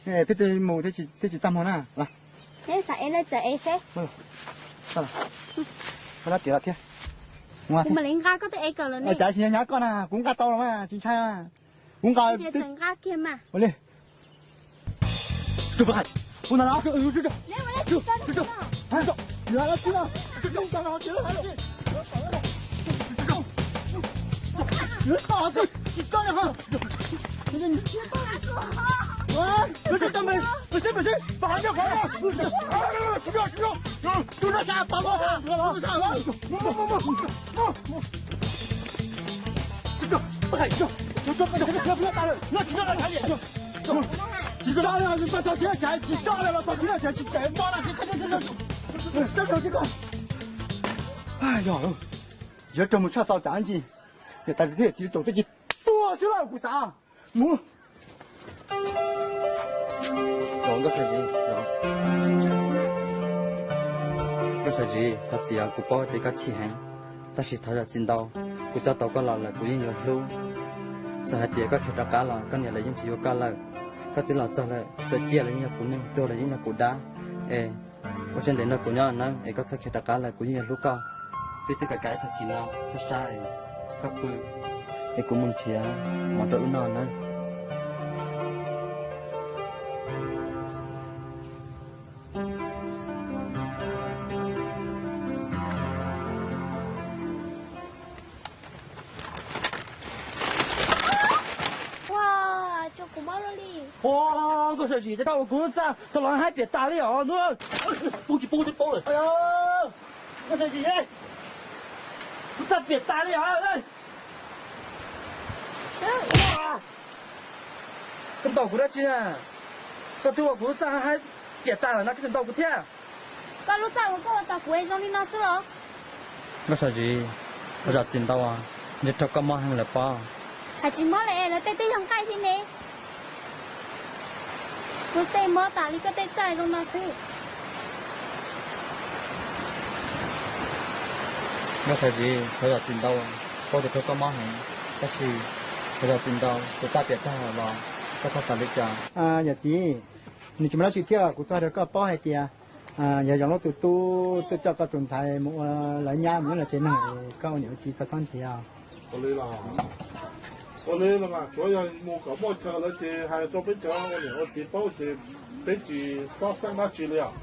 wb ev peb twb mus thiaj tsis txaj muag na. Neb xav ev no txawm ev seb. Kuv mam li nqa koj tej ev kawm lawm ne. Cas tsis nyob koj na, kuv nqa tau los mas tsis ntshai. Kuv nqa, txawm nqa kiag mas. Ua li. Yog, yog raug mus tshaj xaus cas ntsis, niam tais thiaj txiv tau teb ces tuag xwb lauj kuv xav. Mus. Nkauj Sam Zis, thov txim os, kuv paub tias koj chim heev, tab sis thov zam txim ntau, kuv coj tau koj los lawm kuv yeej yuav hlub. Txawm hais tias koj khiav rov qab los koj niam lawv yeej tsis yuav koj lawm. Koj twb los txog lawm, txawm ciaj los yeej yog kuv neeg, tuag los yeej yog kuv dab. Es ua siab ntev nrog kuv nyob nawb, es koj txhob khiav rov qab lawm kuv yeej yuav hlub koj. Peb twb kav kav ib tag kis no sab sab es koj pw, es kuv mus nrhiav mov rau wb noj nawb. Ua, tso kuv mob luaj li. Ua, Nkauj Sam Zis, tej thaum uas kuv lub txaj txog los haib piam tas li os. Poob tsis poob twb paub lawm. Nkauj Sam Zis, kuv txaj piam tas li os. Koj ntaus kuv dab tsi na? Koj twb ua kuv lub txaj haib piam tas lawm no koj tseem ntaus kuv thiab. Koj lub txaj uas koj ua tau kuv zoo li no xwb los? Nkauj Sam Zis, thov zam txim ntau, ntshe raug koj mob heev lawm pob. Hais tsis mob li es lawv tej twb yog nqaij thiab ne. Kuv tej mob tas li koj tej txaj zoo no xwb. Nkauj Sam Zis, thov zam txim ntau, paub tias raug koj mob heev, tab sis thov zam txim ntau, kuv txaj piam tag los koj txhob xav li cas. Yawm txiv, nws tsis muaj dab tsi thiab, kuv txhaj rau koj paub hais tias yog Zoov Lauj tus tub tuaj coj koj tus ntxhais mus ua lawv nyab mus nyob lawv tsev neeg, koj ua niam ua txiv koj txhob nrhiav. Ua li los, ua li los mas tsuav yog mus kom muaj chaw lawm ces hais rau peb cov ua niam ua txiv paub ces peb tsis txob xeeb dab tsi li os.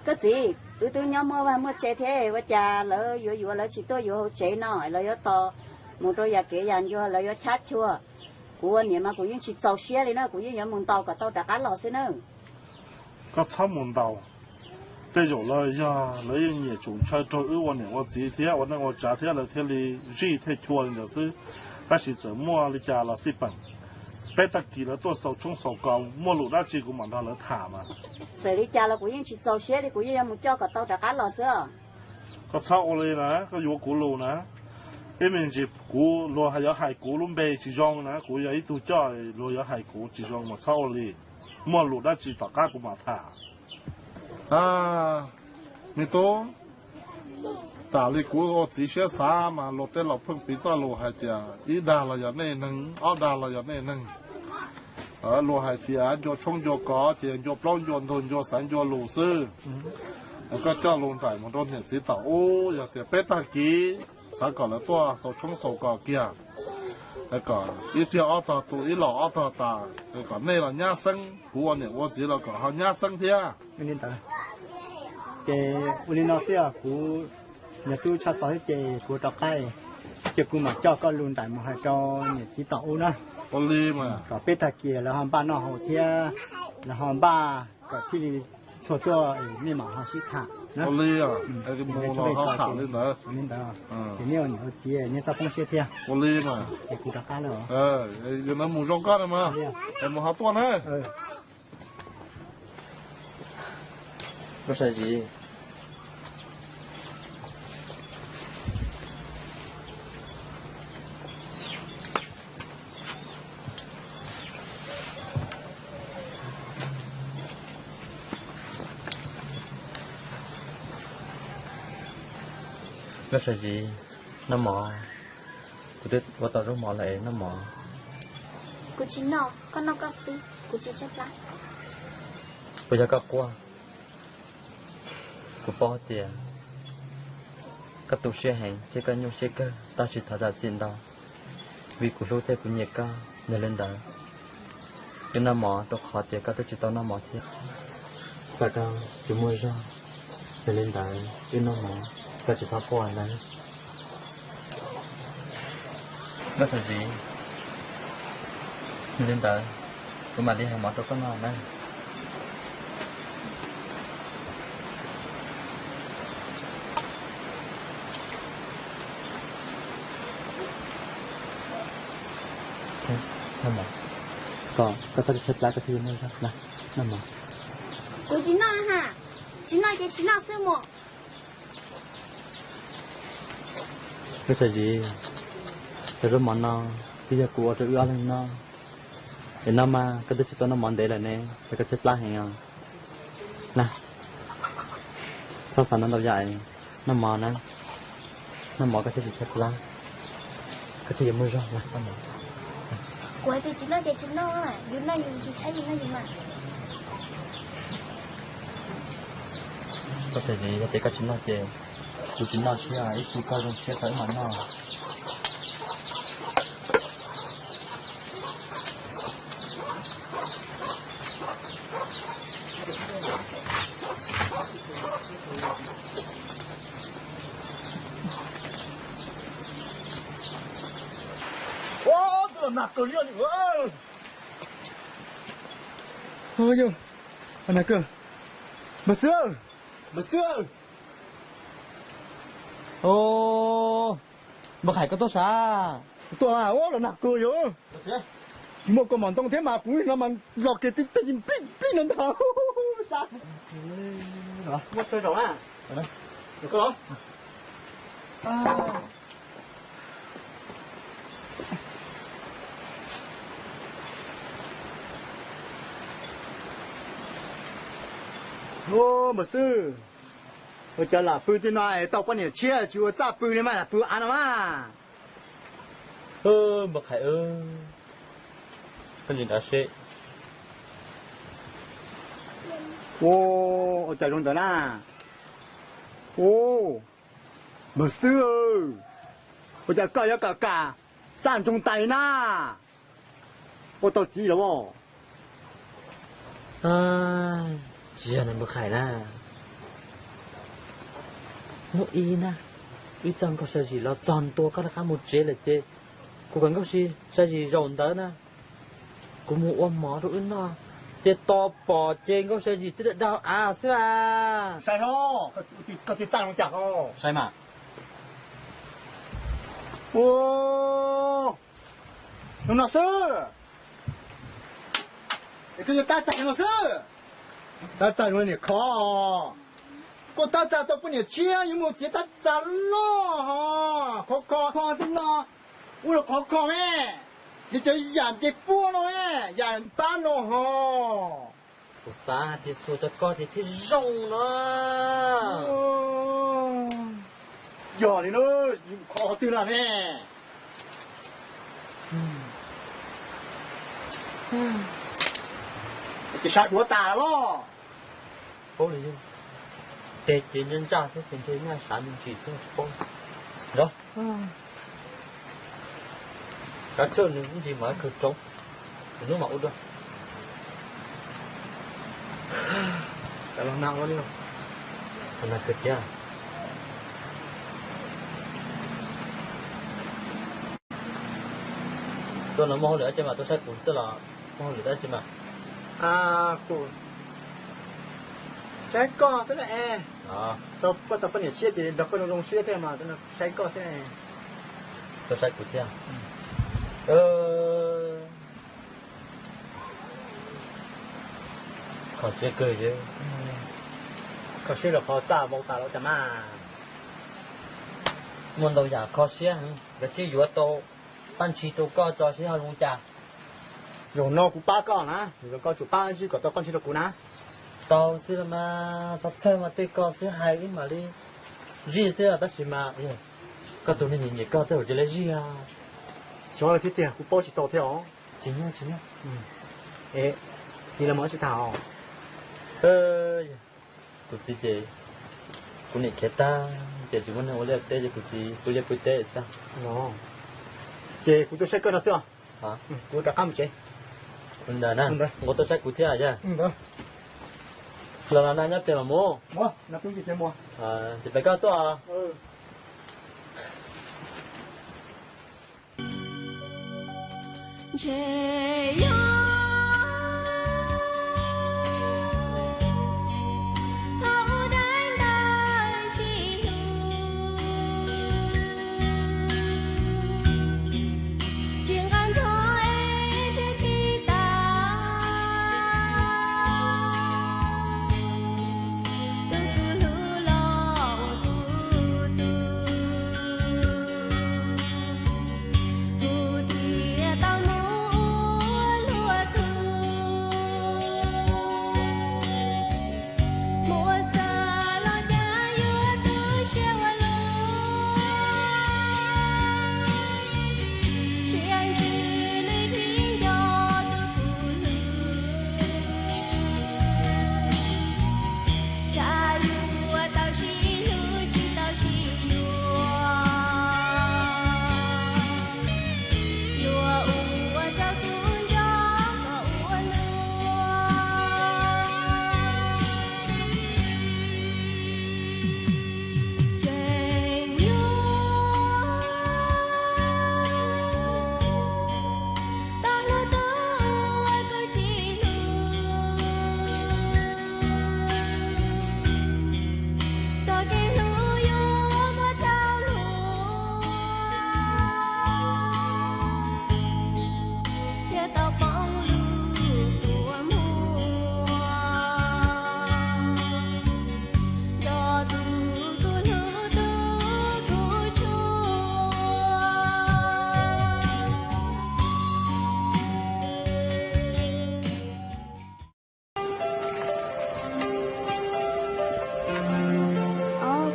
Koj txiv, wb twb nyob muaj vaj muaj tse thiab, ua cas lawv yuav yuav lawv tsis tuaj yuav hauv tsev no, lawv yuav tos mus rau yam kev yam ncua, lawv yuav chab chua. Kuv ua niam mas kuv yeej tsis txaus siab li na, kuv yeej yuav mus ntaus kom tau rov qab los xwb na. Koj txhob mus ntaus. Tej zaum lawv yog lawv yeej nyiam tsoom ntshaw raug wb ua niam ua txiv thiab ua neej ua tsav thiab lawv thiaj li zij thiaj chua li ntawd xwb. Tab sis txawm muaj li cas los xij peem, peb tag kis lawv tuaj xaus tshoob xaus kos muaj lus dab tsi kuv mam nrog lawv tham mas. Txawm li cas los kuv yeej tsis txaus siab li, kuv yeej yuav mus coj kom tau rov qab los xwb. Koj txhob ua li na, koj yuav kuv lus na. Ib me ntsis kuv luag yuav hais kuv lub npe tsis zoo na, kuv yog ib tug coj luag yuav hais kuv tsis zoo mas txhob ua li. Muaj lus dab tsi tom qab kuv mam tham. Me tub, tas li kuv ua txiv siab xav mas luag tej laus pheej piv txoj lus hais tias ib dag los yog nej neeg, ob dag los yog nej neeg. Luag hais tias ncua tshoob ncua kos ces ncua plaub ncua ntug ncua xaiv ncua lus xwb. Koj coj lus nraim mus rau niam txiv tom ub, yog tias peb tag kis xav kom lawv tuaj xaus tshoob xaus kos kiag, kom ib tsiaj ob tog tu ib los ob tog tas, kom nej los nyab xeeb, kuv ua niam ua txiv los kom ho nyab xeeb thiab. Ces ua li no xwb os, kuv yog tub tshaj txog thiab ces kuv rov qab, ces kuv mam coj koj lus nraim mus hais rau niam txiv tom ub na. Ua li mas. Kom peb tag kis lawv ho npaj noj haus thiab, lawv ho npaj kom thiaj li txhua tuaj nej mam ho sib tham. Ua li, mus los ho tham li ntawd. Li ntawd, ces nej ua niam ua txiv nej txhob poob siab thiab. Ua li mas. Ces kuv rov qab lawm. Yuav mus zoo koj na mas, es mus ho tuaj na. Koj sa zis. Koj sa zis, noj mov. Kuv twb ua tau zaub mov lawm es noj mov. Kuv tsis noj, koj noj koj xwb, kuv tsis tshaib plab. Puas yog koj quaj? Kuv paub tias koj tu siab heev thiab koj nyuaj siab kawg, tab sis thov zam txim ntau, vim kuv hlub thiab kuv nyiam koj. Yog li ntawd, wb noj mov rau qhov tias koj twb tsis tau noj mov thiab. Tsam koj tsis muaj zog, yog li ntawd wb noj mov, koj tsis txhob quaj ntag. Koj sa zis, yog li ntawd kuv mam li hais mov rau koj noj na. Noj mov, kom koj txhob tshaib plab koj thiaj yuav muaj zog na. Noj mov. Kuv tsis noj ha, tsis noj ces tsis noj xwb mus. Koj sa zis, cov zaub mov no twb yog kuv ua rau wb ob leeg noj, es noj mas koj twb tsis tau noj mov ntev lawm ne, es koj tshaib plab heev os. Na, txhob xav ntau ntau yam, noj mov na, noj mov koj thiaj tsis tshaib plab, koj thiaj yuav muaj zog na. Kuv hais tias tsis noj ces tsis noj, yus noj yus, yus tshaib yus noj yus mas. Koj xav li yog tias koj tsis noj ces kuv tsis noj thiab, ib tug koj zoo siab tau ib mam noj. Ua, tus los nag kawg li os. Yog, nag kawg. Npawg Xwb, npawg Xwb. Npawg Qhais koj tuaj sav? Tuaj, ua los nag kawg yog. Tsis muaj kua mom ntoo thiab mas kuv no mas los kiag tib pib pib no ntag. Muaj chaw zaum na. Ua, npawg Xwb, ua cas lam pw tej no es tau poj niam tshiab tsis ua txaj pw li mas lam pw av no mas. Npawg Qhais, koj ntsia nrad seb. Ua, ua cas zoo ntawd na. Ua, npawg Xwb, Ua cas koj yuav kam kam txaj ntsoog tais na? Ua tau txiv los? Tsis yog nws mus hais na. Hnub ib na, wb coj Nkauj Sa Zim los txog ntua koj rov qab mus tsev lawm ces kuv kom Nkauj Sa Zim zaum ntawd na, kuv mus ua mov rau wb noj, ces tos pom ces Nkauj Sa Zim twb dawb dawb av xwb a. Sai hlo, koj twb txaj zoo cas ho. Sai mas. Ua, no no xwb. Es koj yuav tab txaj no xwb. Tab txaj zoo niam khov. Koj tab txaj tau poj niam tshiab yuav mus txiav tab txaj loj ho. Khov kho kho twb no, ua rau khov kho me. Txiav cov yam nce puab no, yam pab no ho. Kuv xav tias xuas cov ko ces thiaj zoo no. Yog li na, yus kho qhov twg na ne? Ces sab duav tas los. Paub li, tej ces ntsaj ntsaj xwb ces ntshe nyaj sav me ntsis xwb tsis paub. Nrog, kav tsij nws ib ntsis mam khaws roob, hnub mam ua dua. Los na ua li, los na kawg thiab. Tuaj no muaj hauj lwm dab tsi mas tuaj saib kuv xwb los muaj hauj lwm dab tsi mas? Kuv saib koj xwb na es. Tau poj, tau poj niam tshiab ces nrog koj zoo zoo siab thiab mas saib koj xwb na. Tuaj saib kuv thiab. Kho siab kawg. Kho siab los kho txaj vau tas los cas mas. Muaj ntau yam kho siab, kav tsij yuav tau paj ntshis rau koj tso seb ho zoo cas. Zaum no kuv pab koj na, zaum no koj tsum pab zij kom tau paj ntshis rau kuv na. Tau xwb los mas, txhob txhawj mas, tej ko xwb hais wb mam li zij xwb tab sis mas koj tus neeg nyiam nyiam koj tej zaum tsis lawv zij. Xyov lawv thiab tiag, kuv paub tsis tau thiab os. Tsis nyuaj, tsis nyuaj. Es txiv lawv mus dab tsi tag os? Kuv txiv ces kuv niam khiav tag ces tsis muaj neeg ua liaj teb ces kuv txiv pw liaj pw teb xwb. Ces kuv tuaj saib koj no xwb os. Kuv rov qab mus tsev. Ntawd na, nqua tuaj saib kuv thiab yog? Los los na nyob tes mam mus. Ces pem koj tuaj.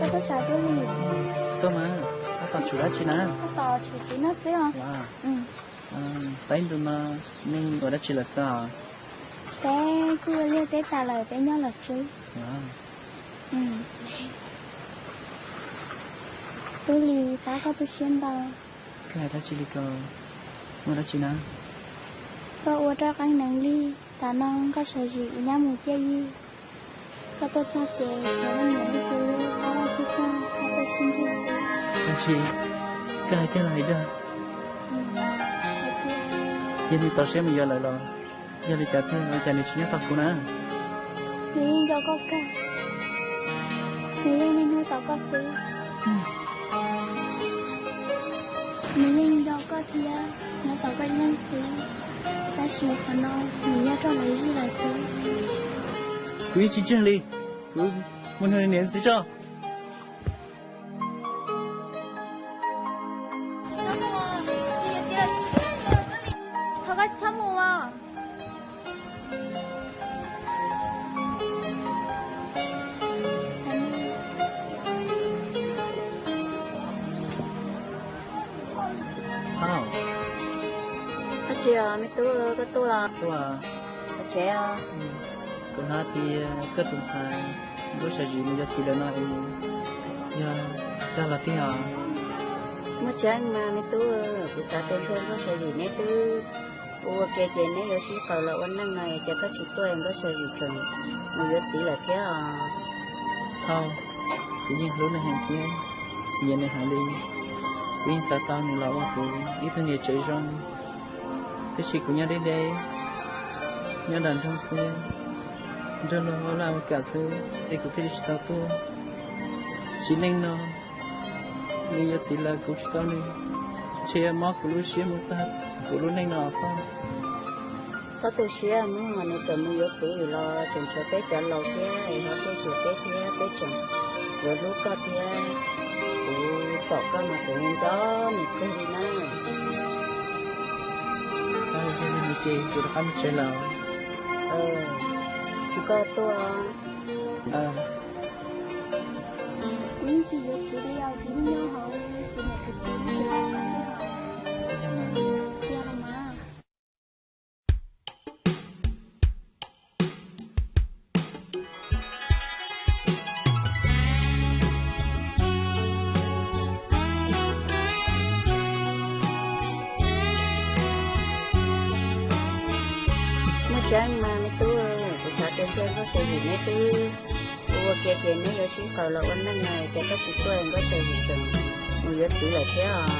Koj tuaj sav tub li? Tuaj mas, koj tos tshuav dab tsi na? Koj tos tshuav txiv noj xwb os. Peb ntu no nej ua dab tsi lawm xwb os? Peb kuj ua liaj teb tas lawm peb nyob lawm xwb. Tub li, pab koj tu siab ntau. Koj hais dab tsi li ko? Muaj dab tsi na? Koj ua roj qeeb nees li, tas no nkauj Sam Zim nyob mus ciaj yig. Koj tuaj txog ces cov leej niam li tus lub qab laj tib txog koj tuaj sib ntsib. Koj Ntshis, koj hais tiag los hais dag? Yog nws txaus siab mus yuav lawm los yog li cas thiaj ua cas nws tsis nyob tos kuv na? Nws yeej nco koj kawg, nws yeej niaj hnub tos koj xwb. Nws yeej nco koj thiab nyob tos koj ib leeg xwb, tab sis qhov no nws yog roj lawv zij lawm xwb. Kuv yeej tsis ntseeg li, kuv mus nrog niam ntxiv tso. Thov koj txhob mus os. Dab tsi os me tub, koj tuaj los? Tuaj tsev os. Kuv hnov tias koj tus ntxhais Nkauj Sam Zim nws yuav txiv lawm no es yog dag los tiag os? Muaj tseeb mas me tub, kuv xav tias ntshe Nkauj Sam Zim neb twb ua ua ke ces neb yuav sib qaws los ua neej no es cas koj tsis tuaj es Nkauj Sam Zim tseem mus yuav txiv lawm thiab os? Thaum kuv yeej hlub nws heev thiab nyiam nws heev li, kuv yeej xav tau nws los ua kuv ib tug niam tsev zoo. Tiam sis kuv nyob deb deb nyob nram nroog xwb, nrog luag ua laj ua kam xwb es kuv thiaj li tsis tau tuaj. Sim neej no nws yuav txiv lawm kuv tsis tau nws, ntshe yuav mob kuv lub siab mus tag kuv lub neej no os. Txhob tu siab, hnub no nws txawm mus yuav txiv los tseem tshuav peb cov laus thiab es ho tuaj xyuas peb thiab peb tseem yuav hlub koj thiab. Kuv pom koj mas kuv nco nws kawg li na. Ces kuv rov qab mus tsev lawm. Koj tuaj. Kuv yeej tsis yuav txiv li os, kuv yeej nyob hauv kuv niam kuv txiv lub tsev xwb os. Muaj tseeb mas me tub, kuv xav tias ntshe Nkauj Sam Zim neb twb ua ua ke ces neb yuav sib qaws los ua neej no es cas koj tsis tuaj, Nkauj Sam Zim tseem mus yuav txiv lawm thiab os.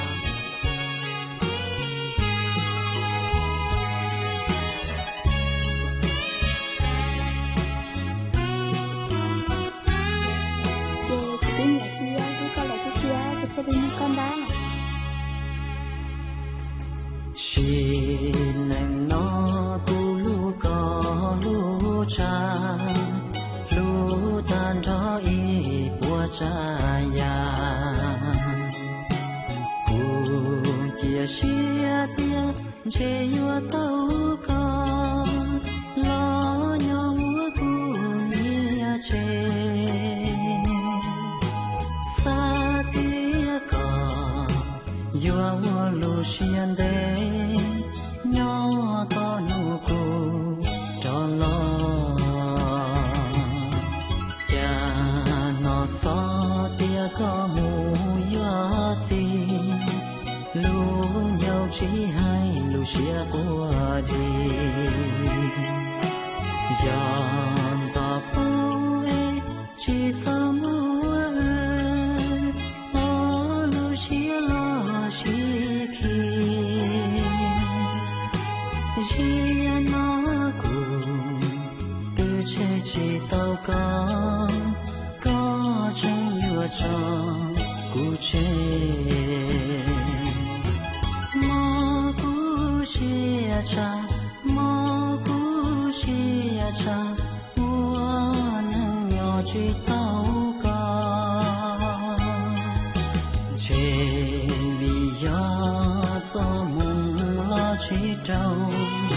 Ces kuv twb nyiam tias hlub koj lawm tiag tiag, kuv thiaj li nug koj ntag. Sim neej no kuv hlub koj hlub tshaj, hlub tag nrho ib puas tsav yam. Kuv cia siab tias ntshe yuav tau koj los nyob ua kuv niam tsev. Xav tias koj yuav ua lub siab ntev nyob tos hnub kuv rov los. Cas hnov xov tias koj mus yuav txiv, lub ncauj tsis hais lub siab quaj dig. Yog ntxov paub es tsis txhob muab lub siab los sib khi. Ziag no kuv twb tseg tsis tau koj, koj tseem yuav tso kuv tseg. Mob kuv siab tshaj, mob kuv siab tshaj, ua neej nyob tsis tau koj. Ntshe vim yog txoj hmoo los tsis raug,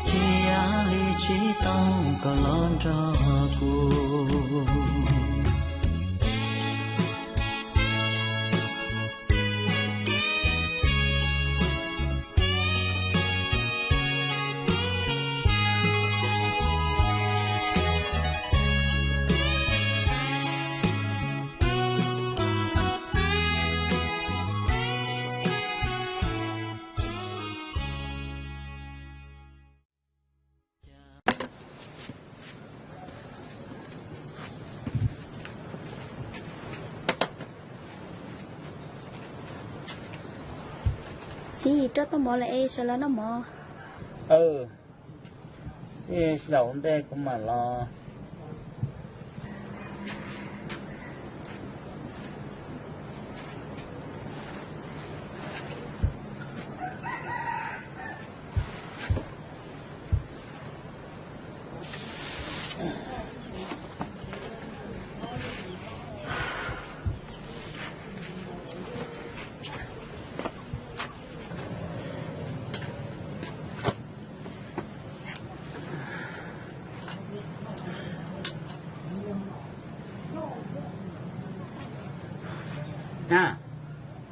thiaj li tsis tau koj los nrog kuv. Txiv, rau tau mov lawm es sawv los noj mov. Sij hawm ua ntej kuv mam los.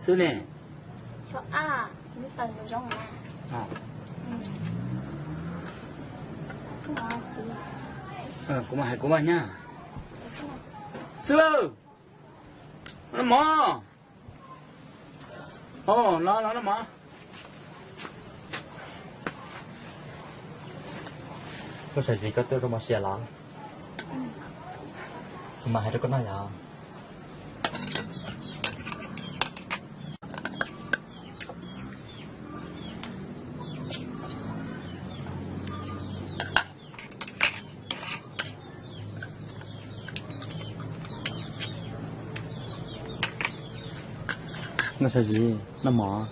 Xwb ne. Kuv mam hais kuv vaj nyab. Xwb lawm. Noj mov. Los los noj mov. Koj sawv tsees, koj tuaj koj mov siav los? Kuv mam hais rau koj noj yom. Nkauj Sav Zis, noj mov.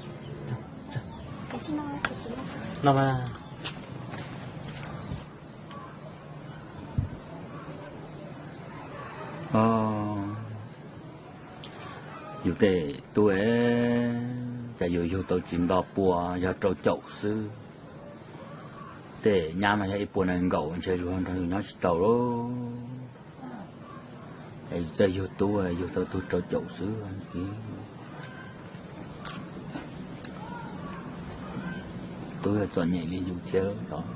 Noj mas. Yus tej tub, cas yus yug tau tsis nto pua, yog rau caum xwb. Tej nyab mas yog ib puas nees nkaum, ntshe yus nrog yus nyob tsis tau lauj. Es yus txawj yug tub, yug tau tug rau caum xwb. Tub yuav txom nyem li yus thiab os.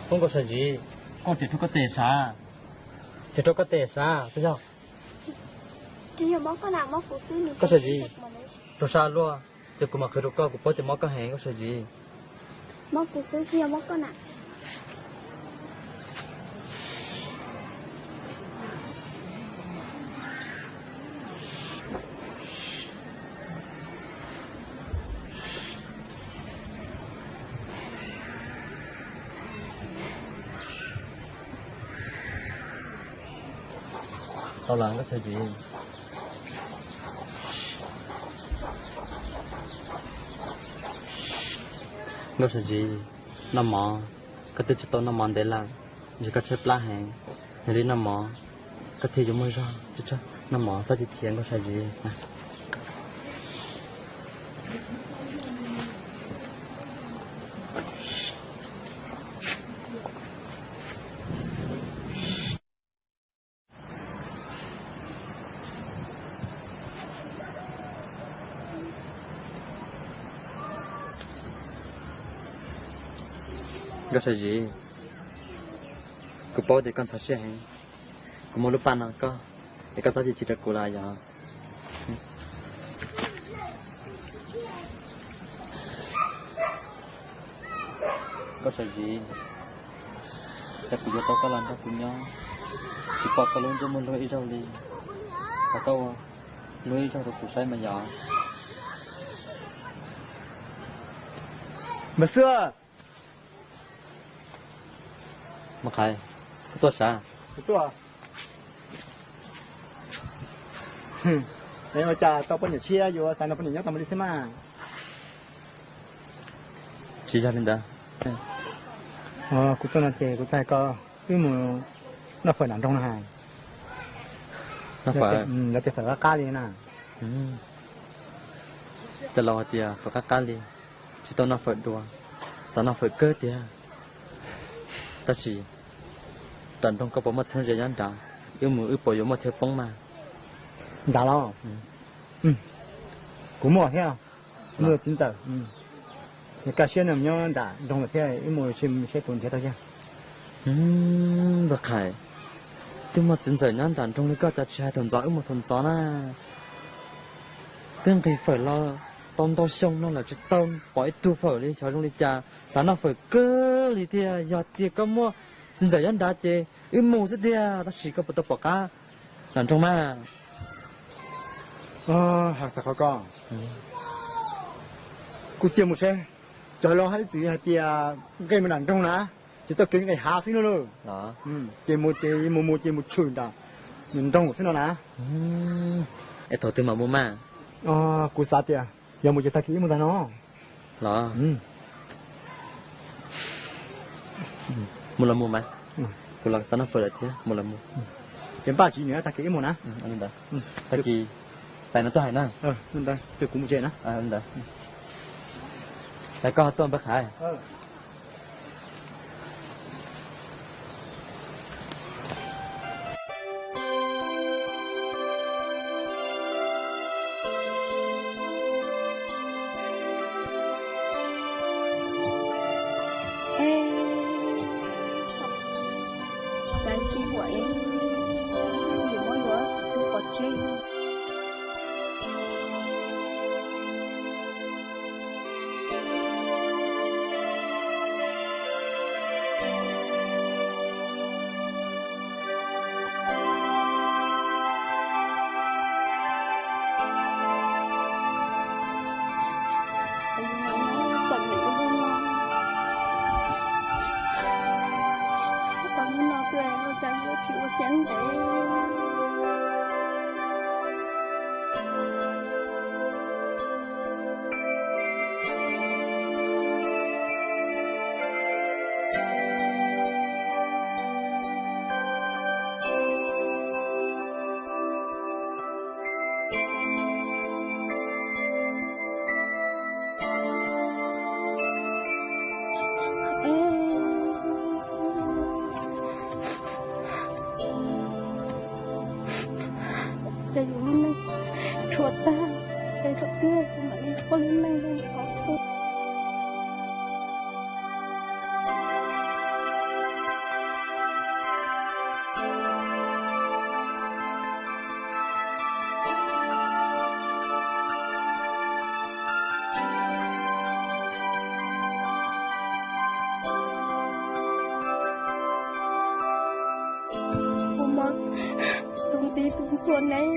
Koj Nkauj Sav Zis, koj tsis rau koj tes sav, tsis rau koj tes sav, yog Nkauj Sav Zis, rau sab luaj, ces kuv mam qhwv rau koj, kuv paub tias mob koj heev Nkauj Sav Zis. Tau lawm Nkauj Sav Zis. Nkauj Sav Zis, noj mov, koj twb tsis tau noj mov ntev lawm, ntshe koj tshaib plab heev, nyob li noj mov, koj thiaj yuav muaj zog. Noj mov txhob chim chim Nkauj Sav Zis. Nkauj Sav Zis, kuv paub tias koj ntxhov siab heev, kuv muab lub paj no koj, es koj txhob chim chim rau kuv lawm yog. Nkauj Sav Zis, cas kuv yuav tau koj los nrog kuv nyob, tsis pom koj lub ntsej muag luag ib zaug li, ho koj ua luag ib zaug rau kuv saib mas yog. Npawg Xwb, Mos Qhais, koj tuaj sav? Kuv tuaj. Es ua cas tau poj niam tshiab yuav xaiv nrog poj niam nyob tau mus li xwb mas? Tsis yog li ntawd. Kuv tuaj no ces kuv tuaj hais koj wb mus noj fawm nram nroog no hais. Noj fawm? Lawv tias fawm qab qab li na. Cov laus hais tias fawm qab qab li, tsis tau noj fawm dua, xav noj fawm kawg tiag. Tab sis nram nroog koj puas muaj txheeb ze nyob nrad, wb mus wb puas yuav muaj chaw poob mas? Nrad los? Kuv muaj thiab. Muaj txiv ntxawm, kaj siab nws nyob nram nroog lawm thiab, wb mus saib puas nrhiav tau thiab. Npawg Qhais, twb muaj txiv ntxawm nyob nram nroog li koj cas tsis hais thaum ntxov wb mus thaum ntxov na. Twb nqis fawm los tau ntau xyoo no lawm tsis tau pom ib tug fawm li, xyov zoo li cas, xav noj fawm kawg li tiag. Yog tias koj muaj txiv ntxawm nyob nrad ces wb mus xwb tiag, tab sis koj puas tau pom qab nram nroog mas? Hais xav qhov ko, kuv cia mus seb. Cov laus hais ib txwm hais tias nqe mus nram nroog na, ces txoj kev nqis hav xwb no lauj. Ces mus ces mus mus ces mus tshwm nram nroog xwb no na. Es thaum twg mam mus mas? Kuv xav tias yog mus ces tag kis wb mus ntag no. Los, mus los mus mas, kuv los xav noj fawm lawm thiab, mus los mus. Ces npaj tsis nws tag kis wb mus na. Tag kis pais no tuaj hais na. Ces kuv mus tsev na. Ntawd, pais koj tuaj npawg Qhais. Ces yus lub neej tshuav tag, es thaum twg kuv mam li ua lub neej zoo thaum twg. Kuv muab tus ntxiv tus ntxhua neb